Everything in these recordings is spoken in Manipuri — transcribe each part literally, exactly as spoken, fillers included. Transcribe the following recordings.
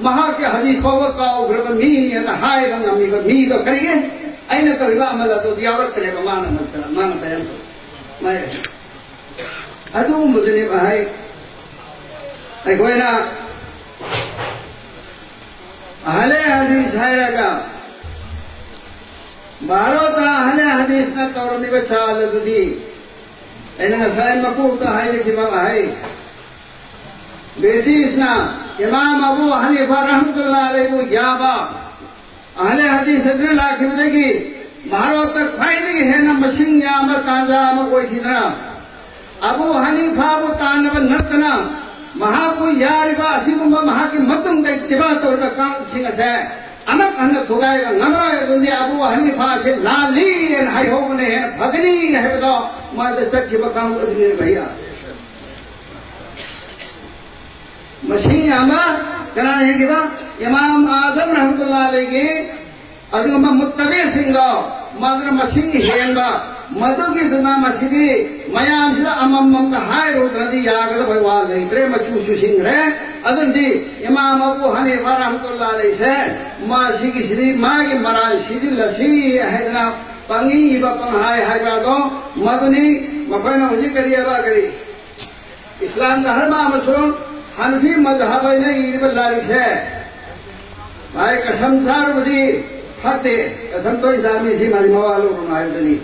ꯃꯍꯥꯛꯀꯤ ꯍꯗꯤꯁ ꯐꯥꯎꯕ ꯀꯥꯎꯈ꯭ꯔꯕ ꯃꯤꯅꯤ ꯍꯥꯏꯅ ꯍꯥꯏꯕ ꯉꯝꯃꯤꯕ ꯃꯤꯗꯣ ꯀꯔꯤꯒꯤ? ꯑꯩꯅ ꯇꯧꯔꯤꯕ ꯑꯃꯜ ꯑꯗꯨꯗꯤ ꯌꯥꯎꯔꯛꯇ꯭ꯔꯦꯕ, ꯃꯥꯅ ꯅꯠꯇꯅ, ꯃꯥꯅ ꯃꯌꯥꯝ ꯇꯧ-, ꯃꯥꯏ-, ꯑꯗꯨꯒꯨꯝꯕꯗꯨꯅꯦꯕ ꯍꯥꯏ꯫ ꯑꯩꯈꯣꯏꯅ ꯑꯍꯂꯦ ꯍꯗꯤꯁ ꯍꯥꯏꯔꯒ ꯚꯥꯔꯠꯇ ꯑꯍꯂꯦ ꯍꯗꯤꯁꯅ ꯇꯧꯔꯝꯃꯤꯕ ꯆꯥꯜ ꯑꯗꯨꯗꯤ ꯑꯩꯅ ꯉꯁꯥꯏ ꯃꯀꯣꯛꯇ ꯍꯥꯏꯖꯈꯤꯕ ꯋꯥꯍꯩ, ꯕ꯭ꯔꯤꯇꯤꯁꯅ ꯏꯃꯥꯝ ꯑꯕꯨ ꯍꯅꯤꯐꯥ ꯔꯍꯃꯇꯨꯜꯂꯥ ꯑꯂꯩꯕꯨ ꯌꯥꯕ ꯑꯍꯂꯦ ꯍꯗꯤꯁ ꯑꯗꯨꯅ ꯂꯥꯛꯈꯤꯕꯗꯒꯤ ꯚꯥꯔꯠꯇ ꯈ꯭ꯋꯥꯏꯗꯒꯤ ꯍꯦꯟꯅ ꯃꯁꯤꯡ ꯌꯥꯝꯕ ꯇꯥꯟꯖꯥ ꯑꯃ ꯑꯣꯏꯈꯤꯗꯅ, ꯑꯕꯨ ꯍꯅꯤꯐꯥꯕꯨ ꯇꯥꯟꯅꯕ ꯅꯠꯇꯅ ꯃꯍꯥꯛꯄꯨ ꯌꯥꯔꯤꯕ ꯑꯁꯤꯒꯨꯝꯕ ꯃꯍꯥꯛꯀꯤ ꯃꯇꯨꯡꯗ ꯏꯠꯇꯤꯕꯥ ꯇꯧꯔꯤꯕ ꯀꯥꯡꯂꯨꯞꯁꯤꯡ ꯑꯁꯦ ꯑꯃꯠ ꯍꯟꯅ ꯊꯨꯒꯥꯏꯕ ꯉꯝꯂꯣꯏ꯫ ꯑꯗꯨꯗꯤ ꯑꯕꯨ ꯍꯅꯤꯐꯥꯁꯦ ꯂꯥꯜꯂꯤ ꯍꯥꯏꯅ ꯍꯥꯏꯍꯧꯕꯅ ꯍꯦꯟꯅ ꯐꯒꯅꯤ ꯍꯥꯏꯕꯗꯣ ꯃꯥꯗ ꯆꯠꯈꯤꯕ ꯀꯥꯡꯂꯨꯞ ꯑꯗꯨꯅꯤ ꯚꯩꯌꯥ꯫ ꯃꯁꯤꯡ ꯌꯥꯝꯕ ꯀꯅꯥꯅ ꯍꯦꯟꯈꯤꯕ? ꯏꯃꯥꯝ ꯑꯥꯖꯝ ꯔꯍꯃꯇꯨꯜꯂꯥ ꯑꯂꯩꯒꯤ ꯑꯗꯨꯒꯨꯝꯕ ꯃꯨꯠꯇꯕꯤꯁꯤꯡꯗꯣ, ꯃꯗꯨꯅ ꯃꯁꯤꯡ ꯍꯦꯟꯕ, ꯃꯗꯨꯒꯤꯗꯨꯅ ꯃꯁꯤꯗꯤ ꯃꯌꯥꯝꯁꯤꯗ ꯑꯃꯃꯝꯗ ꯍꯥꯏꯔꯨꯗ꯭ꯔꯗꯤ ꯌꯥꯒꯗꯕ ꯋꯥ ꯂꯩꯇ꯭ꯔꯦ, ꯃꯆꯨ ꯆꯨꯁꯤꯟꯈ꯭ꯔꯦ꯫ ꯑꯗꯨꯅꯗꯤ ꯏꯃꯥꯝ ꯑꯕꯨ ꯍꯅꯤꯐꯥ ꯔꯍꯃꯇꯨꯜꯂꯥ ꯑꯂꯩꯁꯦ ꯃꯁꯤꯒꯤꯁꯤꯗꯤ ꯃꯥꯒꯤ ꯃꯔꯥꯜ ꯁꯤꯖꯤꯜꯂꯁꯤ ꯍꯥꯏꯗꯅ ꯄꯪꯏꯕ ꯄꯪꯍꯥꯏ ꯍꯥꯏꯕ ꯑꯗꯣ ꯃꯗꯨꯅꯤ꯫ ꯃꯈꯣꯏꯅ ꯍꯧꯖꯤꯛ ꯀꯔꯤ ꯍꯥꯏꯕ, ꯀꯔꯤ ꯏꯁꯂꯥꯝ ꯙꯔꯃ ꯑꯃꯁꯨꯡ ꯍꯅꯐꯤ ꯃꯖꯍꯕ ꯍꯥꯏꯅ ꯏꯔꯤꯕ ꯂꯥꯏꯔꯤꯛꯁꯦ, ꯃꯥꯒꯤ ꯀꯁꯝ ꯆꯥꯔꯨꯕꯗꯤ ꯐꯠꯇꯦ, ꯀꯁꯝ ꯇꯣꯏꯅ ꯆꯥꯕ ꯃꯤꯁꯤ ꯃꯥꯗꯤ ꯃꯋꯥ ꯂꯧꯔꯨꯅꯨ ꯍꯥꯏꯕꯗꯨꯅꯤ꯫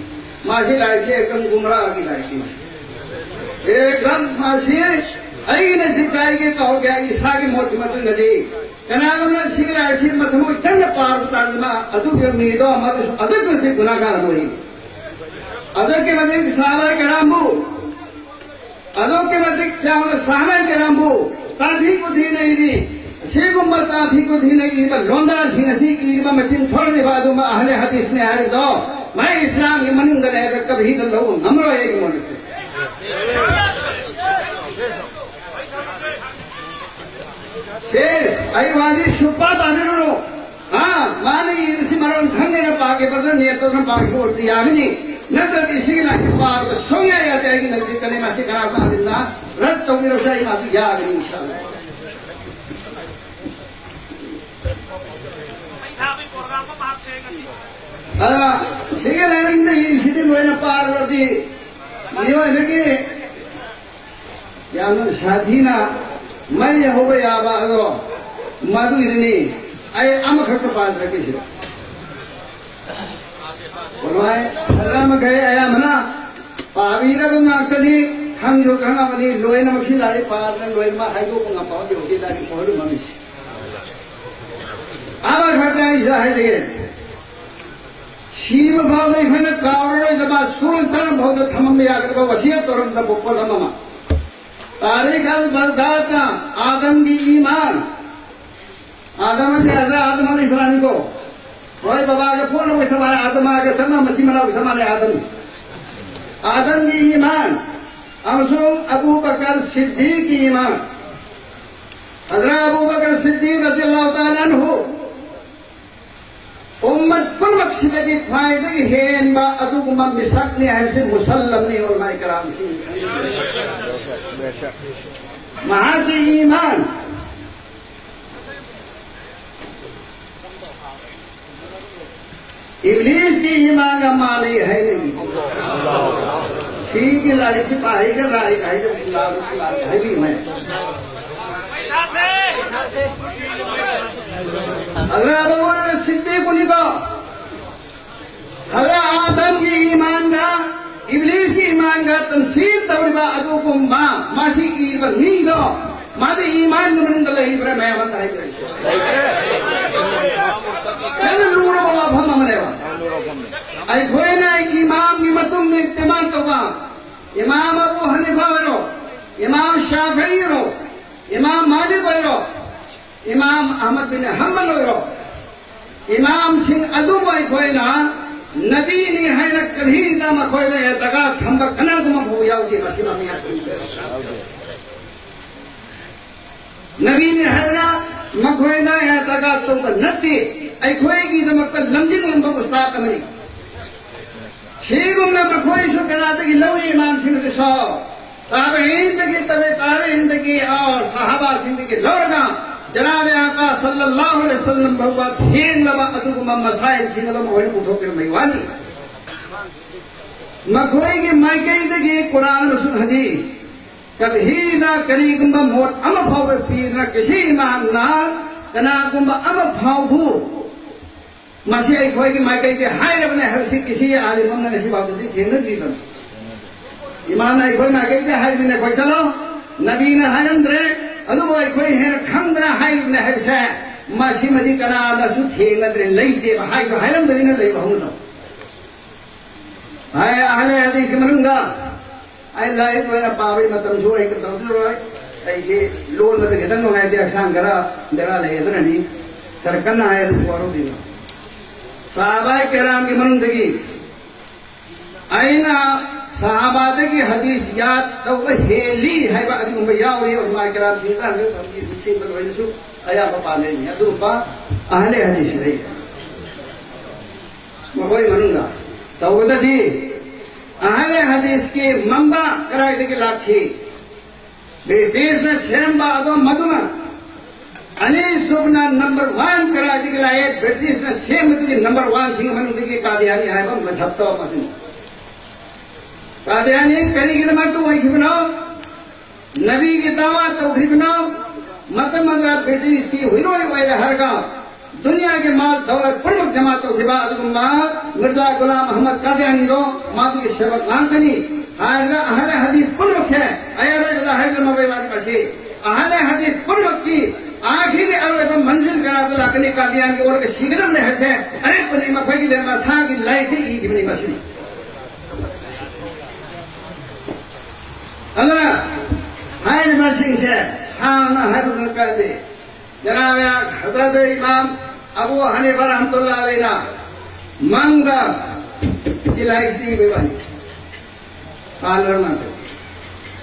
ꯃꯥꯁꯤ ꯂꯥꯏꯔꯤꯛꯁꯦ ꯑꯦꯛꯗꯝ ꯒꯨꯝꯔꯥꯒꯤ ꯂꯥꯏꯔꯤꯛꯅꯤ꯫ ꯑꯦꯛꯗꯝ ꯃꯥꯁꯤ ꯑꯩꯅ ꯖꯤꯗꯥꯏꯒꯤ ꯇꯧꯒꯦ, ꯑꯩ ꯏꯁꯥꯒꯤ ꯃꯣꯠꯀꯤ ꯃꯇꯨꯡ ꯏꯟꯅꯗꯤ ꯀꯅꯥꯒꯨꯝꯕꯅ ꯁꯤꯒꯤ ꯂꯥꯏꯔꯤꯛꯁꯤ ꯃꯊꯃꯣꯏ ꯆꯪꯅ ꯄꯥꯕ ꯇꯥꯔꯗꯤ ꯃꯥ ꯑꯗꯨꯒꯤ ꯃꯤꯗꯣ ꯃꯗꯨꯁꯨ ꯑꯗꯨꯛꯀꯤ ꯃꯇꯤꯛ ꯒꯨꯅꯥꯒꯥꯔ ꯑꯃ ꯑꯣꯏ꯫ ꯑꯗꯨꯛꯀꯤ ꯃꯇꯤꯛ ꯁꯍꯥꯕꯥ ꯀꯔꯥꯝꯕꯨ ꯑꯗꯨꯛꯀꯤ ꯃꯇꯤꯛ ꯆꯥꯎꯅ ꯁꯍꯥꯕꯥ ꯀꯔꯥꯝꯕꯨ ꯇꯥꯊꯤ ꯀꯨꯊꯤꯅ ꯏꯕꯤ, ꯑꯁꯤꯒꯨꯝꯕ ꯇꯥꯊꯤ ꯀꯨꯊꯤꯅ ꯏꯕ ꯂꯣꯟꯗꯥꯁꯤꯡ ꯑꯁꯤ ꯏꯕ ꯃꯆꯤꯟ ꯊꯣꯔꯛꯂꯤꯕ ꯑꯗꯨꯝꯕ ꯑꯍꯂꯦ ꯍꯗꯤꯁꯅꯤ ꯍꯥꯏꯔꯤꯕꯗꯣ ꯃꯥꯏ ꯏꯁꯂꯥꯝꯒꯤ ꯃꯅꯨꯡꯗ ꯂꯩꯔꯒ ꯀꯕꯤꯗ ꯂꯧꯕ ꯉꯝꯂꯣꯏ ꯑꯩꯒꯤ ꯃꯣꯠꯇꯗꯤ꯫ ꯁꯦ, ꯑꯩ ꯋꯥꯗꯤ ꯁꯨꯛꯄꯥ ꯄꯥꯕꯤꯔꯨꯅꯨ꯫ ꯑꯥ, ꯃꯥꯅ ꯏꯕꯁꯤ ꯃꯔꯣꯟ ꯈꯪꯗꯅ ꯄꯥꯒꯦ ꯄꯥꯗꯅ ꯅꯦꯠꯇꯅ ꯄꯥꯒꯦ ꯑꯣꯏꯔꯗꯤ ꯌꯥꯒꯅꯤ꯫ ꯅꯠꯇ꯭ꯔꯗꯤ ꯁꯤꯒꯤ ꯂꯥꯏꯔꯤꯛ ꯄꯥꯕꯗ ꯁꯨꯡꯌꯥ ꯌꯥꯗꯦ꯫ ꯑꯩꯒꯤ ꯅꯠꯇꯦ ꯀꯅꯦ ꯃꯥꯁꯤ ꯀꯅꯥ ꯄꯥꯗꯅ ꯔꯠ ꯇꯧꯕꯤꯔꯁꯨ ꯑꯩ ꯃꯥꯁꯨ ꯌꯥꯒꯅꯤ ꯏꯟꯁꯥꯜꯂꯥ꯫ ꯑꯗꯨꯅ ꯁꯤꯒꯤ ꯂꯥꯏꯔꯤꯛꯇꯒꯤ ꯁꯤꯗꯤ ꯂꯣꯏꯅ ꯄꯥꯔꯨꯔꯗꯤ ꯃꯤꯑꯣꯏꯕꯒꯤ ꯌꯥꯝꯅ ꯁꯥꯊꯤꯅ ꯃꯩ ꯍꯧꯕ ꯌꯥꯕ ꯑꯗꯣ ꯃꯗꯨꯒꯤꯗꯨꯅꯤ꯫ ꯑꯩ ꯑꯃꯈꯛꯇ ꯄꯥꯖꯔꯛꯀꯦ ꯁꯤꯗ꯫ ꯀꯃꯥꯏ ꯐꯖꯅ ꯃꯈꯩ ꯑꯌꯥꯝꯕꯅ ꯄꯥꯕꯤꯔꯕ ꯉꯥꯛꯇꯅꯤ꯫ ꯈꯪꯁꯨ ꯈꯪꯉꯕꯅꯤ꯫ ꯂꯣꯏꯅꯃꯛ ꯁꯤ ꯂꯥꯏꯔꯤꯛ ꯄꯥꯗꯅ ꯂꯣꯏꯅꯃꯛ ꯍꯥꯏꯗꯣꯛꯄ ꯉꯝꯕ ꯍꯧꯖꯤꯛ ꯍꯧꯖꯤꯛ ꯂꯥꯏꯔꯤꯛ ꯄꯥꯍꯜꯂꯨ ꯉꯝꯃꯤꯁꯦ꯫ ꯑꯃꯈꯛꯇ ꯑꯩ ꯁꯤꯗ ꯍꯥꯏꯖꯒꯦ꯫ ꯁꯤꯕ ꯐꯥꯎꯗ ꯑꯩꯈꯣꯏꯅ ꯀꯥꯎꯔꯔꯣꯏꯗꯕ ꯁꯨꯔ ꯆꯥꯔꯝ ꯐꯥꯎꯗ ꯊꯝꯃꯝꯕ ꯌꯥꯒꯗꯕ ꯋꯥꯁꯤꯌꯠ ꯇꯧꯔꯝꯗꯕ ꯄꯣꯠ ꯑꯃ ꯑꯃ꯫ ꯇꯥꯔꯤꯈ ꯑꯜ ꯕꯒꯗꯥꯗ ꯑꯥꯗꯝꯒꯤ ꯏꯃꯥꯟ꯫ ꯑꯥꯗꯝ ꯑꯁꯤ ꯍꯖꯔꯠ ꯑꯥꯗꯝ ꯑꯂꯩꯍꯤꯁꯁꯂꯥꯝꯅꯤꯀꯣ꯫ ꯍꯣꯏ, ꯕꯕꯥꯒ ꯄꯣꯛꯅꯕ ꯁꯃꯥꯅ ꯑꯥꯗꯝ ꯑꯥꯒ ꯁꯃꯥ ꯃꯆꯤꯟ ꯃꯅꯥꯎꯒꯤ ꯁꯃꯥꯅ ꯑꯥꯗꯝ꯫ ꯑꯥꯗꯝꯒꯤ ꯏꯃꯥꯟ ꯑꯃꯁꯨꯡ ꯑꯕꯨ ꯕꯀꯔ ꯁꯤꯗꯤꯛꯀꯤ ꯏꯃꯥꯟ꯫ ꯍꯖꯔꯠ ꯑꯕꯨ ꯕꯀꯔ ꯁꯤꯗꯤꯛ ꯔꯖꯤꯌꯜꯂꯥꯍꯨ ꯇꯥꯂꯥ ꯑꯟꯍꯨ ꯎꯝꯃꯠ ꯄꯨꯝꯅꯃꯛꯁꯤꯗꯒꯤ ꯈ꯭ꯋꯥꯏꯗꯒꯤ ꯍꯦꯟꯕ ꯑꯗꯨꯒꯨꯝꯕ ꯃꯤꯁꯛꯅꯤ ꯍꯥꯏꯕꯁꯤ ꯃꯨꯁꯜꯂꯝꯅꯤ ꯎꯂꯃꯥꯏ ꯀꯔꯥꯝꯁꯤꯡ꯫ ꯃꯍꯥꯛꯀꯤ ꯏꯃꯥꯟ ꯏꯕꯂꯤꯁꯀꯤ ꯏꯃꯥꯟꯒ ꯃꯥꯟꯅꯩ ꯍꯥꯏꯅꯩ꯫ ꯁꯤꯒꯤ ꯂꯥꯏꯔꯤꯛꯁꯤ ꯄꯥꯍꯩꯒ ꯂꯥꯏꯔꯤꯛ ꯍꯥꯏꯗꯕꯁꯤ ꯂꯥꯏꯔꯤꯛ ꯂꯥꯏꯔꯤꯛ ꯍꯥꯏꯕꯤꯌꯨ ꯍꯥꯏ꯫ ꯑꯗꯨꯅ ꯑꯕꯨ ꯕꯀꯔ ꯁꯤꯗꯤꯛꯄꯨꯅꯤꯀꯣ꯫ ꯍꯖꯔꯠ ꯑꯥꯗꯝꯒꯤ ꯏꯃꯥꯟꯒ ꯏꯕꯂꯤꯁꯀꯤ ꯏꯃꯥꯟꯒ ꯇꯝꯁꯤꯜ ꯇꯧꯔꯤꯕ ꯑꯗꯨꯒꯨꯝꯕ ꯃꯁꯤ ꯏꯕ ꯃꯤꯗꯣ ꯃꯥꯗꯤ ꯏꯃꯥꯟꯒꯤ ꯃꯅꯨꯡꯗ ꯂꯩꯕ꯭ꯔꯥ ꯃꯌꯥꯝ ꯑꯝꯇ ꯍꯥꯏꯕꯤꯔꯛꯏꯁꯦ꯫ ꯌꯥꯝꯅ ꯂꯨꯔꯕ ꯋꯥꯐꯝ ꯑꯃꯅꯦꯕ꯫ ꯑꯩꯈꯣꯏꯅ ꯏꯃꯥꯝꯒꯤ ꯃꯇꯨꯡꯗ ꯏꯛꯇꯤꯃꯥꯗ ꯇꯧꯕ, ꯏꯃꯥꯝ ꯑꯕꯨ ꯍꯅꯤꯐꯥ ꯑꯣꯏꯔꯣ, ꯏꯃꯥꯝ ꯁꯥꯐꯤ ꯑꯣꯏꯔꯣ, ꯏꯃꯥꯝ ꯃꯥꯂꯤꯛ ꯑꯣꯏꯔꯣ, ꯏꯃꯥꯝ ꯑꯍꯃꯗ ꯕꯤꯟ ꯍꯝꯕꯜ ꯑꯣꯏꯔꯣ, ꯏꯃꯥꯝꯁꯤꯡ ꯑꯗꯨꯕꯨ ꯑꯩꯈꯣꯏꯅ ꯅꯕꯤꯅꯤ ꯍꯥꯏꯅ ꯀꯔꯤꯗ ꯃꯈꯣꯏꯗ ꯑꯦꯇꯀꯥꯗ ꯊꯝꯕ ꯀꯅꯥꯒꯨꯝꯕ ꯐꯥꯎ ꯌꯥꯎꯗꯦ꯫ ꯃꯁꯤ ꯃꯃꯤꯡ ꯅꯕꯤꯅꯤ ꯍꯥꯏꯕꯅ ꯃꯈꯣꯏꯅ ꯑꯦꯇꯀꯥꯗ ꯇꯧꯕ ꯅꯠꯇꯦ꯫ ꯑꯩꯈꯣꯏꯒꯤꯗꯃꯛꯇ ꯂꯝꯖꯤꯡꯂꯝꯕ ꯎꯁꯇꯥꯗ ꯑꯃꯅꯤ꯫ ꯁꯤꯒꯨꯝꯅ ꯃꯈꯣꯏꯁꯨ ꯀꯅꯥꯗꯒꯤ ꯂꯧꯏ? ꯏꯃꯥꯝꯁꯤꯡ ꯑꯗꯨꯁꯨ ꯇꯥꯕꯤꯏꯟꯗꯒꯤ, ꯇꯕꯦ ꯇꯥꯕꯤꯏꯟꯗꯒꯤ, ꯑꯣ, ꯁꯍꯥꯕꯥꯁꯤꯡꯗꯒꯤ ꯂꯧꯔꯒ ꯖꯅꯥꯕꯦ ꯑꯥꯀꯥ ꯁꯜꯂꯜꯂꯥꯍꯨ ꯑꯂꯩꯍꯤ ꯋꯁꯜꯂꯝ ꯐꯥꯎꯕ ꯊꯦꯡꯂꯕ ꯑꯗꯨꯒꯨꯝꯕ ꯃꯁꯥꯏꯜꯁꯤꯡ ꯑꯗꯨ ꯃꯈꯣꯏꯅ ꯄꯨꯊꯣꯛꯄꯤꯔꯝꯕꯒꯤ ꯋꯥꯅꯤ꯫ ꯃꯈꯣꯏꯒꯤ ꯃꯥꯏꯀꯩꯗꯒꯤ ꯀꯨꯔꯥꯟ ꯑꯃꯁꯨꯡ ꯍꯗꯤꯁ ꯀꯕꯤꯍꯤꯗ ꯀꯔꯤꯒꯨꯝꯕ ꯃꯣꯠ ꯑꯃ ꯐꯥꯎꯕ ꯄꯤꯗꯅ ꯀꯤꯁꯤ ꯏꯃꯥꯝꯅ ꯀꯅꯥꯒꯨꯝꯕ ꯑꯃ ꯐꯥꯎꯕꯨ ꯃꯁꯤ ꯑꯩꯈꯣꯏꯒꯤ ꯃꯥꯏꯀꯩꯗꯒꯤ ꯍꯥꯏꯔꯕꯅꯦ ꯍꯥꯏꯕꯁꯤ ꯀꯤꯁꯤ ꯑꯥꯂꯤꯝ ꯑꯃꯅ ꯉꯁꯤ ꯐꯥꯎꯕꯗꯤ ꯊꯦꯡꯅꯗ꯭ꯔꯤꯕꯅꯤ꯫ ꯏꯃꯥꯝꯅ ꯑꯩꯈꯣꯏ ꯃꯥꯏꯀꯩꯗꯒꯤ ꯍꯥꯏꯕꯅꯤꯅ ꯑꯩꯈꯣꯏ ꯆꯠꯂꯣ, ꯅꯕꯤꯅ ꯍꯥꯏꯔꯝꯗ꯭ꯔꯦ, ꯑꯗꯨꯕꯨ ꯑꯩꯈꯣꯏ ꯍꯦꯟꯅ ꯈꯪꯗꯅ ꯍꯥꯏꯔꯤꯕꯅꯦ ꯍꯥꯏꯕꯁꯦ ꯃꯁꯤꯃꯗꯤ ꯀꯅꯥꯅꯁꯨ ꯊꯦꯡꯅꯗ꯭ꯔꯦ, ꯂꯩꯇꯦꯕ, ꯍꯥꯏꯁꯨ ꯍꯥꯏꯔꯝꯗꯅꯤꯅ ꯂꯩꯕ ꯍꯧꯅꯗꯣ꯫ ꯍꯥꯏ ꯑꯍꯂꯦ ꯍꯗꯤꯁꯀꯤ ꯃꯅꯨꯡꯗ ꯑꯩ ꯂꯥꯏꯔꯤꯛ ꯂꯣꯏꯅ ꯄꯥꯕꯒꯤ ꯃꯇꯝꯁꯨ ꯑꯩ ꯇꯧꯖꯔꯣꯏ꯫ ꯑꯩꯁꯤ ꯂꯣꯟꯕꯗ ꯈꯤꯇꯪ ꯅꯨꯡꯉꯥꯏꯇꯦ, ꯍꯛꯆꯥꯡ ꯈꯔ ꯕꯦꯔꯥ ꯂꯩ, ꯑꯗꯨꯅꯅꯤ ꯈꯔ ꯀꯟꯅ ꯍꯥꯏꯔꯒꯁꯨ ꯋꯥꯔꯧꯕꯤꯒꯅꯨ꯫ ꯁꯍꯥꯕꯥꯏ ꯀꯦꯔꯥꯝꯒꯤ ꯃꯅꯨꯡꯗꯒꯤ ꯑꯩꯅ ꯁꯍꯥꯕꯥꯗꯒꯤ ꯍꯗꯤꯁ ꯌꯥꯗ ꯇꯧꯕ ꯍꯦꯜꯂꯤ ꯍꯥꯏꯕ ꯑꯗꯨꯒꯨꯝꯕ ꯌꯥꯎꯔꯤ꯫ ꯎꯂꯃꯥ ꯀꯦꯔꯥꯝꯁꯤꯡꯅ ꯍꯧꯖꯤꯛ ꯍꯧꯖꯤꯛ ꯁꯦꯝꯕ ꯂꯣꯏꯅꯁꯨ ꯑꯌꯥꯝꯕ ꯄꯥꯅꯔꯤꯅꯤ꯫ ꯑꯗꯨꯒꯨꯝꯕ ꯑꯍꯂꯦ ꯍꯗꯤꯁ ꯂꯩ꯫ ꯃꯈꯣꯏ ꯃꯅꯨꯡꯗ ꯇꯧꯕꯗꯗꯤ ꯑꯍꯂꯦ ꯍꯗꯤꯁꯀꯤ ꯃꯝꯕ ꯀꯗꯥꯏꯗꯒꯤ ꯂꯥꯛꯈꯤ? ꯕ꯭ꯔꯤꯇꯤꯁꯅ ꯁꯦꯝꯕ ꯑꯗꯣ ꯃꯗꯨꯅ ꯑꯅꯤꯁꯨꯕꯅ ꯅꯝꯕꯔ ꯋꯥꯟ ꯀꯗꯥꯏꯗꯒꯤ ꯂꯥꯛꯑꯦ? ꯕ꯭ꯔꯤꯇꯤꯁꯅ ꯁꯦꯝꯕꯗꯨꯒꯤ ꯅꯝꯕꯔ ꯋꯥꯟꯁꯤꯡ ꯃꯅꯨꯡꯗꯒꯤ ꯀꯥꯗꯤꯌꯥꯅꯤ ꯍꯥꯏꯕ ꯃꯊꯛꯇ ꯑꯃꯁꯤꯅꯤ꯫ ꯀꯥꯗꯤꯌꯥꯅꯤ ꯀꯔꯤꯒꯤꯗꯃꯛꯇ ꯑꯣꯏꯈꯤꯕꯅꯣ? ꯅꯕꯤꯒꯤ ꯗꯥꯋꯥ ꯇꯧꯈꯤꯕꯅꯣ? ꯃꯇꯝ ꯑꯗꯨꯗ ꯕ꯭ꯔꯤꯇꯤꯁꯀꯤ ꯍꯨꯏꯔꯣꯏ ꯑꯣꯏꯔꯦ ꯍꯥꯏꯔꯒ ꯗꯨꯅꯤꯌꯥꯒꯤ ꯃꯥꯜ ꯗꯧꯂꯠ ꯄꯨꯝꯅꯃꯛ ꯖꯃꯥ ꯇꯧꯈꯤꯕ ꯑꯗꯨꯒꯨꯝꯕ ꯃꯤꯔꯖꯥ ꯒꯨꯂꯥꯝ ꯑꯍꯃꯗ ꯀꯥꯗꯤꯌꯥꯅꯤꯗꯣ ꯃꯥꯗꯨꯒꯤ ꯁꯦꯕꯛ ꯉꯥꯛꯇꯅꯤ ꯍꯥꯏꯔꯒ ꯑꯍꯂꯦ ꯍꯗꯤꯁ ꯄꯨꯝꯅꯃꯛꯁꯦ ꯑꯌꯥꯔꯣꯏꯕꯗ ꯍꯥꯏꯖꯔꯝꯃꯕ ꯏꯕꯥꯅꯤ ꯃꯁꯤ ꯑꯍꯂꯦ ꯍꯗꯤꯁ ꯄꯨꯝꯅꯃꯛꯀꯤ ꯑꯥꯈꯤꯔꯒꯤ ꯑꯔꯣꯏꯕ ꯃꯟꯖꯤꯜ ꯀꯔꯥꯗ ꯂꯥꯛꯀꯅꯤ, ꯀꯥꯗꯤꯌꯥꯟꯒꯤ ꯑꯣꯔꯒ ꯁꯤꯒꯗꯕꯅꯤ ꯍꯥꯏꯕꯁꯦ ꯑꯔꯦꯞꯄꯅꯤ꯫ ꯃꯈꯣꯏꯒꯤ ꯃꯁꯥꯒꯤ ꯂꯥꯏꯔꯤꯛꯇ ꯏꯈꯤꯕꯅꯤ ꯃꯁꯤꯅꯤ꯫ ꯑꯗꯨꯅ ꯍꯥꯏꯔꯤꯕꯁꯤꯡꯁꯦ ꯁꯥꯡꯅ ꯍꯥꯏꯕ ꯗꯔꯀꯥꯔ ꯂꯩ꯫ ꯖꯅꯥꯕ ꯍꯖꯔꯠ ꯏꯃꯥꯝ ꯑꯕꯨ ꯍꯅꯤꯐꯥ ꯔꯍꯃꯇꯨꯜꯂꯥꯍꯤ ꯑꯂꯩꯅ ꯃꯪꯗ ꯁꯤ ꯂꯥꯏꯔꯤꯛꯁꯤ ꯏꯕꯩ ꯋꯥꯅꯤ꯫ ꯄꯥꯜꯂꯔ ꯃꯥꯟꯗꯦ꯫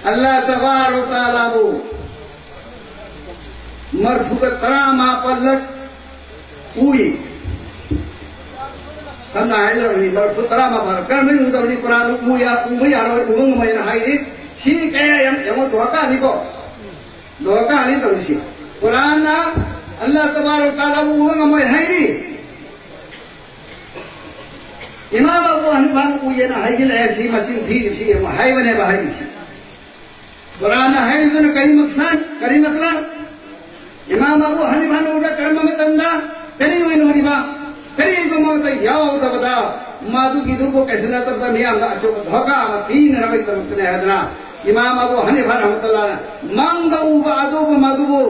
ꯑꯜꯂꯥꯍ ꯇꯕꯥꯔꯛ ꯋ ꯇꯥꯂꯥꯕꯨ ꯃꯔꯐꯨꯒ ꯇꯔꯥꯃꯥꯄꯜꯂꯛ ꯎꯏ꯫ ꯁꯝꯅ ꯍꯥꯏꯖꯔꯕꯗꯤ ꯃꯔꯐꯨ ꯇꯔꯥꯃꯥꯄꯜ ꯀꯔꯝꯍꯥꯏꯅ ꯎꯗꯕꯅꯤ? ꯀꯨꯔꯥꯟ ꯎꯕ ꯌꯥ-, ꯎꯕ ꯌꯥꯔꯣꯏ, ꯎꯕ ꯉꯝꯃꯣꯏꯅ ꯍꯥꯏꯔꯤ꯫ ꯁꯤ ꯀꯌꯥ ꯌꯥꯝ ꯌꯦꯡꯉꯣ, ꯗꯣꯍꯀꯥꯅꯤꯀꯣ꯫ ꯗꯣꯍꯀꯥꯅꯤ ꯇꯧꯔꯤꯁꯤ꯫ ꯀꯨꯔꯥꯟꯅ ꯑꯜꯂꯥꯍ ꯇꯕꯥꯔꯛ ꯇꯥꯂꯥꯕꯨ ꯎꯕ ꯉꯝꯃꯣꯏ ꯍꯥꯏꯔꯤ꯫ ꯏꯃꯥꯝ ꯑꯕꯨ ꯍꯅꯤꯐꯥꯅ ꯎꯏꯌꯦꯅ ꯍꯥꯏꯖꯤꯜꯂꯛꯑꯦ꯫ ꯁꯤ ꯃꯆꯤꯟ ꯊꯤꯔꯤꯕꯁꯤ ꯌꯦꯡꯉꯨ, ꯍꯥꯏꯕꯅꯦꯕ ꯍꯥꯏꯔꯤꯁꯤ꯫ ꯀꯨꯔꯥꯟꯅ ꯍꯥꯏꯔꯤꯗꯨꯅ ꯀꯔꯤ ꯃꯛꯁꯟ, ꯀꯔꯤ ꯃꯇꯂꯕ? ꯏꯃꯥꯝ ꯑꯕꯨ ꯍꯅꯤꯐꯥꯅ ꯎꯕ ꯀꯔꯝꯕ ꯃꯇꯝꯗ, ꯀꯔꯤ ꯑꯣꯏꯅ ꯎꯔꯤꯕ? ꯀꯔꯤꯒꯨꯝꯕ ꯑꯃꯠꯇ ꯌꯥꯎꯗꯕꯗ, ꯃꯗꯨꯒꯤꯗꯨꯕꯨ ꯀꯩꯁꯨ ꯅꯠꯇꯕꯗ ꯃꯤꯌꯥꯝꯗ ꯑꯆꯧꯕ ꯙꯣꯀꯥ ꯑꯃ ꯄꯤꯅꯅꯕꯒꯤꯗꯃꯛꯇꯅꯦ ꯍꯥꯏꯗꯅ ꯏꯃꯥꯝ ꯑꯕꯨ ꯍꯅꯤꯐꯥ ꯔꯍꯃꯇꯨꯜꯂꯥꯍꯅ ꯃꯪꯗ ꯎꯕ ꯑꯗꯨꯕꯨ, ꯃꯗꯨꯕꯨ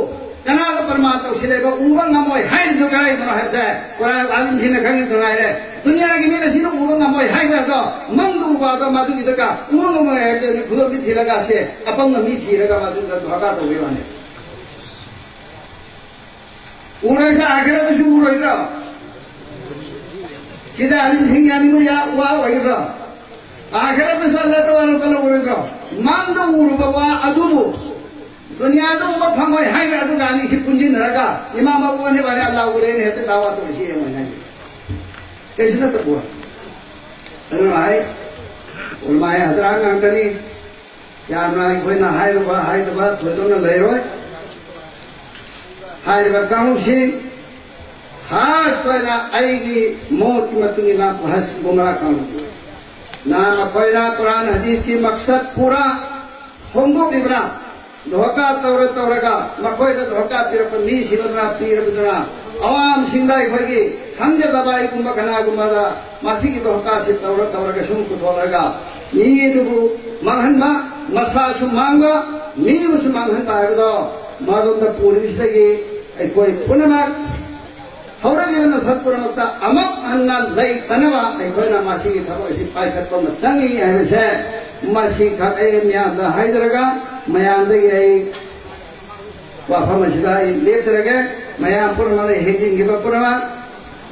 ꯀꯅꯥꯗ ꯄ꯭ꯔꯃꯥꯟ ꯇꯧꯁꯤꯜꯂꯦꯕ? ꯎꯕ ꯉꯝꯃꯣꯏ ꯍꯥꯏꯔꯤꯗꯨ ꯀꯗꯥꯏꯗꯅꯣ ꯍꯥꯏꯕꯁꯦ ꯀꯨꯔꯥꯟ ꯑꯥꯂꯤꯝꯁꯤꯡꯅ ꯈꯪꯉꯤꯗꯨ ꯉꯥꯏꯔꯦ꯫ ꯗꯨꯅꯤꯌꯥꯒꯤ ꯃꯤꯅ ꯁꯤꯅ ꯎꯕ ꯉꯝꯃꯣꯏ ꯍꯥꯏꯕ ꯑꯗꯣ, ꯃꯪꯗ ꯎꯕ ꯑꯗꯣ ꯃꯗꯨꯒꯤꯗꯨꯒ ꯎꯕ ꯉꯝꯃꯣꯏ ꯍꯥꯏꯕꯗꯨ ꯈꯨꯗꯣꯜꯗꯤ ꯊꯤꯜꯂꯒ ꯁꯦ ꯑꯄꯪꯕ ꯃꯤ ꯊꯤꯔꯒ ꯃꯗꯨꯗ ꯙꯣꯀꯥ ꯇꯧꯕꯒꯤ ꯋꯥꯅꯤ꯫ ꯎꯔꯣꯏꯗ꯭ꯔꯥ? ꯑꯥꯈꯤꯔꯠꯇꯁꯨ ꯎꯔꯣꯏꯗ꯭ꯔꯥ? ꯁꯤꯗ ꯑꯥꯂꯤꯝꯁꯤꯡ ꯌꯥꯅꯤꯡꯕ ꯌꯥ-, ꯋꯥ ꯑꯣꯏꯒꯗ꯭ꯔꯣ? ꯑꯥꯈꯤꯔꯠꯇꯁꯨ ꯑꯜꯂꯥꯍ ꯇꯕꯥꯔꯛ ꯇꯥꯂꯥ ꯎꯔꯣꯏꯗ꯭ꯔꯣ? ꯃꯪꯗ ꯎꯔꯨꯕ ꯋꯥ ꯑꯗꯨꯕꯨ ꯗꯨꯅꯤꯌꯥꯗ ꯎꯕ ꯐꯪꯉꯣꯏ ꯍꯥꯏꯕ ꯑꯗꯨꯒ ꯑꯅꯤꯁꯤ ꯄꯨꯟꯁꯤꯟꯅꯔꯒ ꯏꯃꯥꯝ ꯑꯕꯨ ꯍꯅꯤꯐꯥꯅ ꯑꯜꯂꯥꯍ ꯎꯔꯦꯅ ꯍꯦꯛꯇ ꯗꯥꯋꯥ ꯇꯧꯔꯤꯁꯤ ꯌꯦꯡꯉꯣ ꯍꯥꯏꯅꯤ꯫ ꯀꯩꯁꯨ ꯅꯠꯇꯕ ꯋꯥ꯫ ꯑꯗꯨꯅ ꯍꯥꯏ, ꯎꯂꯃꯥ ꯍꯖꯔꯥꯠ ꯉꯥꯛꯇꯅꯤ꯫ ꯌꯥꯝꯅ ꯑꯩꯈꯣꯏꯅ ꯍꯥꯏꯔꯨꯕ ꯍꯥꯏꯗꯕ ꯊꯣꯏꯗꯣꯛꯅ ꯂꯩꯔꯣꯏ꯫ ꯍꯥꯏꯔꯤꯕ ꯀꯥꯡꯂꯨꯞꯁꯤ ꯈꯥꯁ ꯑꯣꯏꯅ ꯑꯩꯒꯤ ꯃꯣꯠꯀꯤ ꯃꯇꯨꯡ ꯏꯟꯅ ꯍꯁ ꯒꯨꯃꯔꯥ ꯀꯥꯡꯂꯨꯞ꯫ ꯅꯍꯥꯟ ꯃꯈꯣꯏꯅ ꯀꯨꯔꯥꯟ ꯍꯗꯤꯁꯀꯤ ꯃꯛꯁꯠ ꯄꯨꯔꯥ ꯍꯣꯡꯗꯣꯛꯂꯤꯕ꯭ꯔꯥ? ꯙꯣꯀꯥ ꯇꯧꯔ ꯇꯧꯔꯒ ꯃꯈꯣꯏꯗ ꯙꯣꯀꯥ ꯄꯤꯔꯛꯄ ꯃꯤꯁꯤꯡ ꯑꯗꯨꯅ ꯄꯤꯔꯕꯗꯨꯅ ꯑꯋꯥꯡꯁꯤꯡꯗ ꯑꯩꯈꯣꯏꯒꯤ ꯈꯪꯖꯗꯕ ꯑꯩꯒꯨꯝꯕ ꯀꯅꯥꯒꯨꯝꯕꯗ ꯃꯁꯤꯒꯤ ꯙꯣꯀꯥꯁꯤ ꯇꯧꯔ ꯇꯧꯔꯒ ꯁꯨꯝ ꯄꯨꯊꯣꯛꯂꯒ ꯃꯤ ꯑꯗꯨꯕꯨ ꯃꯥꯡꯍꯟꯕ, ꯃꯁꯥꯁꯨ ꯃꯥꯡꯕ, ꯃꯤꯕꯨꯁꯨ ꯃꯥꯡꯍꯟꯕ ꯍꯥꯏꯕꯗꯣ ꯃꯗꯣꯝꯗ ꯄꯨꯔꯤꯕꯁꯤꯗꯒꯤ ꯑꯩꯈꯣꯏ ꯄꯨꯝꯅꯃꯛ ꯍꯧꯔꯛꯂꯤꯕ ꯅꯁꯛ ꯄꯨꯝꯅꯃꯛꯇ ꯑꯃꯨꯛ ꯍꯟꯅ ꯂꯩꯇꯅꯕ ꯑꯩꯈꯣꯏꯅ ꯃꯁꯤꯒꯤ ꯊꯕꯛ ꯑꯁꯤ ꯄꯥꯏꯈꯠꯄ ꯑꯃ ꯆꯪꯏ ꯍꯥꯏꯕꯁꯦ ꯃꯁꯤꯈꯛ ꯑꯩ ꯃꯤꯌꯥꯝꯗ ꯍꯥꯏꯖꯔꯒ ꯃꯌꯥꯝꯗꯒꯤ ꯑꯩ ꯋꯥꯐꯝ ꯑꯁꯤꯗ ꯑꯩ ꯂꯦꯞꯆꯔꯒꯦ꯫ ꯃꯌꯥꯝ ꯄꯨꯝꯅꯃꯛꯅ ꯍꯦꯟꯖꯤꯟꯈꯤꯕ ꯄꯨꯝꯅꯃꯛ,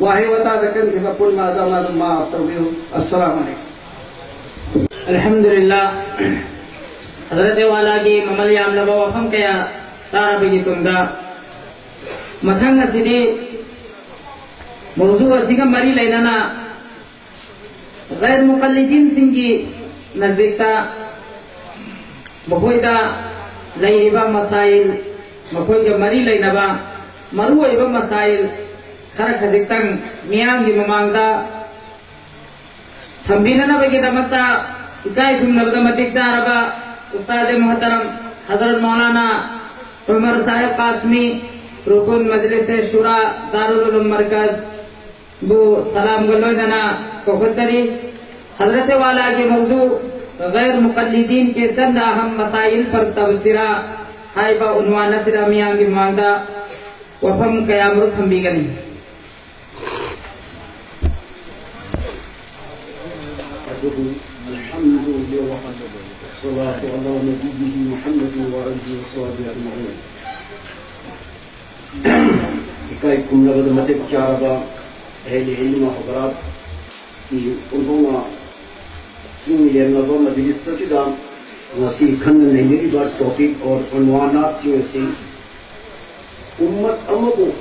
ꯋꯥꯍꯩ ꯋꯥꯇꯥꯗ ꯀꯟꯈꯤꯕ ꯄꯨꯝꯅꯃꯛ ꯑꯗꯨ ꯑꯗꯨꯝ ꯃꯥꯐ ꯇꯧꯕꯤꯌꯨ꯫ ꯑꯁꯂꯥꯃꯨ ꯑꯂꯩꯀꯨꯝ꯫ ꯑꯜꯍꯝꯗꯨꯂꯤꯜꯂꯥ꯫ ꯍꯖꯔꯠ ꯋꯥꯂꯥꯒꯤ ꯃꯃꯜ ꯌꯥꯝꯂꯕ ꯋꯥꯐꯝ ꯀꯌꯥ ꯇꯥꯔꯕꯒꯤ ꯇꯨꯡꯗ ꯃꯊꯪ ꯑꯁꯤꯗꯤ ꯃꯧꯖꯨ ꯑꯁꯤꯒ ꯃꯔꯤ ꯂꯩꯅꯅ ꯒꯩꯔ ꯃꯨꯀꯜꯂꯤꯗꯤꯟꯁꯤꯡꯒꯤ ꯅꯖꯗꯤꯛꯇ ꯃꯈꯣꯏꯗ ꯂꯩꯔꯤꯕ ꯃꯁꯥꯏꯜ ꯃꯈꯣꯏꯒ ꯃꯔꯤ ꯂꯩꯅꯕ ꯃꯔꯨꯑꯣꯏꯕ ꯃꯁꯥꯏꯜ ꯈꯔ ꯈꯖꯤꯛꯇꯪ ꯃꯤꯌꯥꯝꯒꯤ ꯃꯃꯥꯡꯗ ꯊꯝꯕꯤꯅꯅꯕꯒꯤꯗꯃꯛꯇ ꯏꯀꯥꯏ ꯈꯨꯝꯅꯕꯗ ꯃꯇꯤꯛ ꯆꯥꯔꯕ ꯎꯁꯇꯥꯗ ꯃꯨꯍꯇꯔꯝ ꯍꯖꯔꯠ ꯃꯧꯂꯥꯅꯥ ꯎꯃꯔ ꯁꯥꯍꯦꯕ ꯀꯥꯁꯃꯤ, ꯔꯨꯀꯨꯟ ꯃꯖꯂꯤꯁ ꯁꯨꯔꯥ ꯗꯥꯔꯨꯜ ꯎꯂꯨꯝ ꯃꯔꯀꯖ, ꯕꯨ ꯁꯂꯥꯝꯒ ꯂꯣꯏꯅꯅ ꯀꯧꯈꯠꯆꯔꯤ꯫ ꯍꯖꯔꯠ ꯋꯥꯂꯥꯒꯤ ꯃꯧꯖꯨ ꯒꯩꯔ ꯃꯨꯀꯜꯂꯤꯗꯤꯟ ꯀꯦ ꯆꯟꯗ ꯑꯍꯝ ꯃꯁꯥꯏꯜ ꯄꯔ ꯇꯕꯁꯤꯔꯥ ꯍꯥꯏꯕ ꯎꯟꯋꯥꯟ ꯑꯁꯤꯗ ꯃꯤꯌꯥꯝꯒꯤ ꯃꯃꯥꯡꯗ ꯋꯥꯐꯝ ꯀꯌꯥꯃꯔꯨꯛ ꯊꯝꯕꯤꯒꯅꯤ꯫ الحمد لله وحده، والصلاة على نبيه محمد وآله وصحبه أجمعين. ꯏꯀꯥꯏ ꯈꯨꯝꯅꯕꯗ ꯃꯇꯤꯛ ꯆꯥꯔꯕ ꯑꯍꯜ ꯏꯜꯃ ꯍꯖꯔꯥꯠꯀꯤ ꯄꯨꯟꯊꯣꯛꯅ ꯆꯤꯡ ꯂꯦꯝꯂꯕ ꯃꯖꯂꯤꯁ ꯑꯁꯤꯗ ꯉꯁꯤ ꯈꯟꯅ ꯅꯩꯅꯔꯤꯕ topic or ꯎꯟꯋꯥꯅꯥꯠꯁꯤꯡ ꯑꯁꯤ ꯎꯝꯃꯠ ꯑꯃꯕꯨ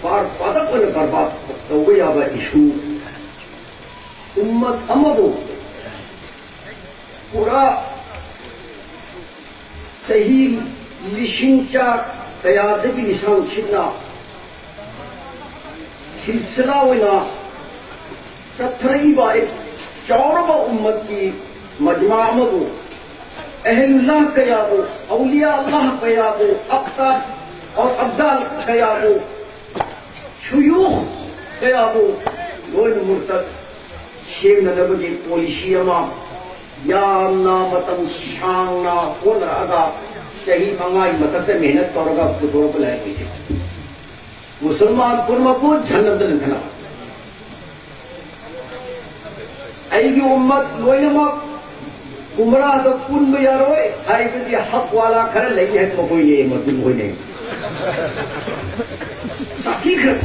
ꯄꯥꯔ ꯄꯥꯗꯛ ꯑꯣꯏꯅ ꯕꯔꯕꯥꯗ ꯇꯧꯕ ꯌꯥꯕ issue, ꯎꯝꯃꯠ ꯑꯃꯕꯨ ꯄꯨꯔꯥ ꯆꯍꯤ ꯂꯤꯁꯤꯡ ꯆꯥ ꯀꯌꯥꯗꯒꯤ ꯂꯤꯁꯥꯡ ꯁꯤꯠꯅ ꯁꯤꯜꯁꯤꯂꯥ ꯑꯣꯏꯅ ꯆꯠꯊꯔꯛꯏꯕ ꯆꯥꯎꯔꯕ ꯎꯝꯃꯠꯀꯤ ꯃꯖꯃꯥ ꯑꯃꯕꯨ, ꯑꯍꯂꯨꯜꯂꯥꯍ ꯀꯌꯥꯕꯨ, ꯑꯧꯂꯤꯌꯥ ꯑꯜꯂꯥꯍ ꯀꯌꯥꯕꯨ, ꯑꯛꯇꯥꯕ ꯑꯧꯔ ꯑꯕꯗꯥꯜ ꯀꯌꯥꯕꯨ, ꯁꯨꯌꯨꯈ ꯀꯌꯥꯕꯨ ꯂꯣꯏꯅ ꯃꯨꯔꯇꯗ ꯁꯦꯝꯅꯅꯕꯒꯤ policy ꯑꯃ ꯌꯥꯝꯅ ꯃꯇꯝ ꯁꯥꯡꯅ ꯍꯣꯠꯅꯔꯛꯑꯒ ꯆꯍꯤ ꯃꯉꯥꯒꯤ ꯃꯊꯛꯇ ꯃꯦꯍꯅꯠ ꯇꯧꯔꯒ ꯄꯨꯊꯣꯔꯛꯄ ꯂꯥꯏꯔꯤꯛ ꯑꯁꯤ꯫ ꯃꯨꯁꯜꯃꯥꯟ ꯄꯨꯝꯅꯃꯛꯄꯨ ꯖꯍꯟꯅꯝꯗ ꯂꯪꯊꯅꯕ꯫ ꯑꯩꯒꯤ ꯎꯝꯃꯠ ꯂꯣꯏꯅꯃꯛ ꯎꯝꯔꯥꯗ ꯄꯨꯟꯕ ꯌꯥꯔꯣꯏ ꯍꯥꯏꯕꯗꯤ ꯍꯛ ꯋꯥꯂꯥ ꯈꯔ ꯂꯩ ꯍꯥꯏꯕ ꯃꯈꯣꯏꯅꯦ, ꯃꯗꯨ ꯃꯈꯣꯏꯅꯦ꯫ ꯁꯥꯊꯤꯈ꯭ꯔꯦ꯫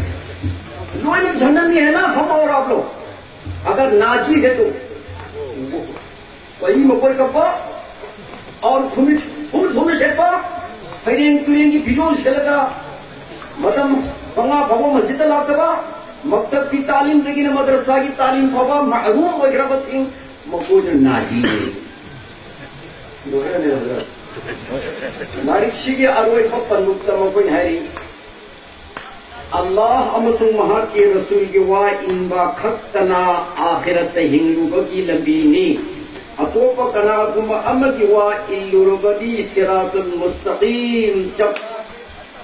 ꯂꯣꯏꯅ ꯖꯍꯟꯅꯝꯅꯤ ꯍꯥꯏꯅ ꯐꯝ ꯑꯧꯔ ꯑꯞ ꯂꯣ꯫ ꯑꯒꯔ ꯅꯥꯖꯤ ꯍꯦ ꯇꯣ꯫ ꯋꯥꯍꯤ ꯃꯀꯣꯏ ꯀꯞꯄ, ꯑꯧꯔ ꯈꯨꯃꯤꯠ ꯈꯨꯃꯤꯠ ꯈꯨꯃꯤꯠ ꯁꯦꯠꯄ, ꯐꯩꯔꯦꯡ ꯇꯨꯔꯦꯡꯒꯤ ꯐꯤꯖꯣꯜ ꯁꯦꯠꯂꯒ ꯃꯇꯝ ꯃꯉꯥ ꯐꯥꯎꯕ ꯃꯁꯖꯤꯗꯇ ꯂꯥꯛꯇꯕ, ꯃꯛꯇꯕꯀꯤ ꯇꯥꯂꯤꯝꯗꯒꯤꯅ ꯃꯗ꯭ꯔꯁꯥꯒꯤ ꯇꯥꯂꯤꯝ ꯐꯥꯎꯕ ꯃꯍꯔꯨꯝ ꯑꯣꯏꯈ꯭ꯔꯕꯁꯤꯡ ꯃꯈꯣꯏꯅ ꯅꯥꯖꯤꯅꯤ꯫ ꯂꯣꯏꯔꯦꯅꯦ ꯍꯖꯔꯠ꯫ ꯂꯥꯏꯔꯤꯛꯁꯤꯒꯤ ꯑꯔꯣꯏꯕ ꯄꯟꯗꯨꯞꯇ ꯃꯈꯣꯏꯅ ꯍꯥꯏꯔꯤ, ꯑꯜꯂꯥꯍ ꯑꯃꯁꯨꯡ ꯃꯍꯥꯛꯀꯤ ꯔꯁꯨꯜꯒꯤ ꯋꯥ ꯏꯟꯕ ꯈꯛꯇꯅ ꯑꯥꯈꯤꯔꯠꯇ ꯍꯤꯡꯂꯨꯕꯒꯤ ꯂꯝꯕꯤꯅꯤ꯫ ꯑꯇꯣꯞꯄ ꯀꯅꯥꯒꯨꯝꯕ ꯑꯃꯒꯤ ꯋꯥ ꯏꯜꯂꯨꯔꯕꯗꯤ ꯁꯤꯔꯥꯇꯨꯜ ꯃꯨꯁꯇꯀꯤꯝ, ꯆꯞ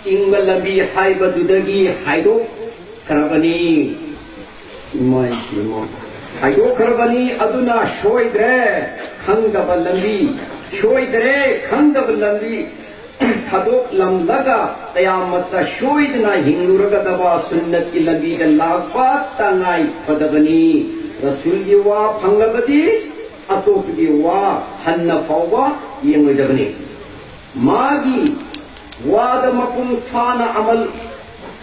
ꯏꯪꯕ ꯂꯝꯕꯤ ꯍꯥꯏꯕꯗꯨꯗꯒꯤ ꯍꯥꯏꯗꯣꯛꯈ꯭ꯔꯕꯅꯤ꯫ ꯏꯃꯥ ꯏꯕꯦꯝꯃ꯫ ꯍꯥꯏꯗꯣꯛꯈ꯭ꯔꯕꯅꯤ꯫ ꯑꯗꯨꯅ ꯁꯣꯏꯗ꯭ꯔꯦ ꯈꯪꯗꯕ ꯂꯝꯕꯤ, ꯁꯣꯏꯗ꯭ꯔꯦ ꯈꯪꯗꯕ ꯂꯝꯕꯤ ꯊꯥꯗꯣꯛꯂꯝꯂꯒ ꯀꯌꯥꯃꯠꯇ ꯁꯣꯏꯗꯅ ꯍꯤꯡꯂꯨꯔꯒꯗꯕ ꯁꯨꯟꯅꯠꯀꯤ ꯂꯝꯕꯤꯗ ꯂꯥꯛꯄ ꯇꯉꯥꯏ ꯐꯗꯕꯅꯤ꯫ ꯔꯁꯨꯜꯒꯤ ꯋꯥ ꯐꯪꯂꯕꯗꯤ ꯑꯇꯣꯞꯄꯒꯤ ꯋꯥ ꯍꯟꯅ ꯐꯥꯎꯕ ꯌꯦꯡꯂꯣꯏꯗꯕꯅꯤ꯫ ꯃꯥꯒꯤ ꯋꯥꯗ ꯃꯄꯨꯡ ꯐꯥꯅ ꯑꯃꯜ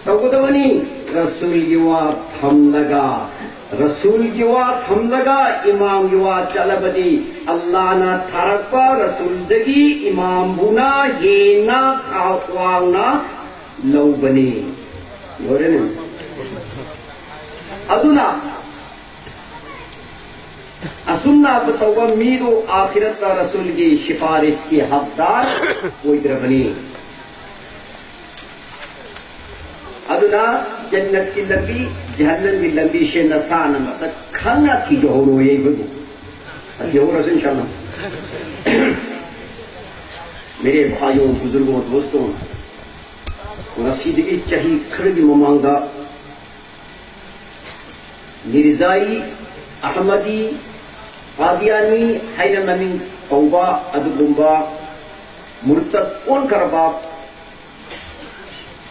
ꯇꯧꯒꯗꯕꯅꯤ꯫ ꯔꯁꯨꯜꯒꯤ ꯋꯥ ꯊꯝꯂꯒ, ꯔꯁꯨꯜꯒꯤ ꯋꯥ ꯊꯝꯂꯒ ꯏꯃꯥꯝꯒꯤ ꯋꯥ ꯆꯠꯂꯕꯗꯤ ꯑꯜꯂꯥꯍꯅ ꯊꯥꯔꯛꯄ ꯔꯁꯨꯜꯗꯒꯤ ꯏꯃꯥꯝꯕꯨꯅ ꯍꯦꯟꯅ ꯊꯥꯛ ꯋꯥꯡꯅ ꯂꯧꯕꯅꯤ꯫ ꯂꯣꯏꯔꯦꯅꯦ꯫ ꯑꯗꯨꯅ ꯑꯁꯨꯝꯅ ꯇꯧꯕ ꯃꯤꯗꯨ ꯑꯥꯈꯤꯔꯠꯇ ꯔꯁꯨꯜꯒꯤ ꯁꯤꯐꯥꯔꯤꯁꯀꯤ ꯍꯛꯗꯥꯔ ꯑꯣꯏꯗ꯭ꯔꯕꯅꯤ꯫ ꯑꯗꯨꯅ ꯖꯟꯅꯠꯀꯤ ꯂꯝꯕꯤ, ꯖꯍꯟꯅꯝꯒꯤ ꯂꯝꯕꯤꯁꯦ ꯅꯁꯥꯅ ꯃꯁꯛ ꯈꯪꯅ ꯊꯤꯖꯍꯧꯔꯣꯏꯌꯦ ꯑꯩꯈꯣꯏꯕꯨ꯫ ꯊꯤꯍꯧꯔꯁꯨ ꯏꯟꯁꯥꯜꯂꯥ꯫ मेरे भाइयों, बुजुर्गों, दोस्तों, ꯉꯁꯤꯗꯒꯤ ꯆꯍꯤ ꯈꯔꯒꯤ ꯃꯃꯥꯡꯗ ꯃꯤꯔꯖꯥꯏ ꯑꯍꯃꯗꯤ ꯀꯥꯗꯤꯌꯥꯅꯤ ꯍꯥꯏꯅ ꯃꯃꯤꯡ ꯀꯧꯕ ꯑꯗꯨꯒꯨꯝꯕ ꯃꯨꯔꯇꯠ ꯑꯣꯟꯈ꯭ꯔꯕ,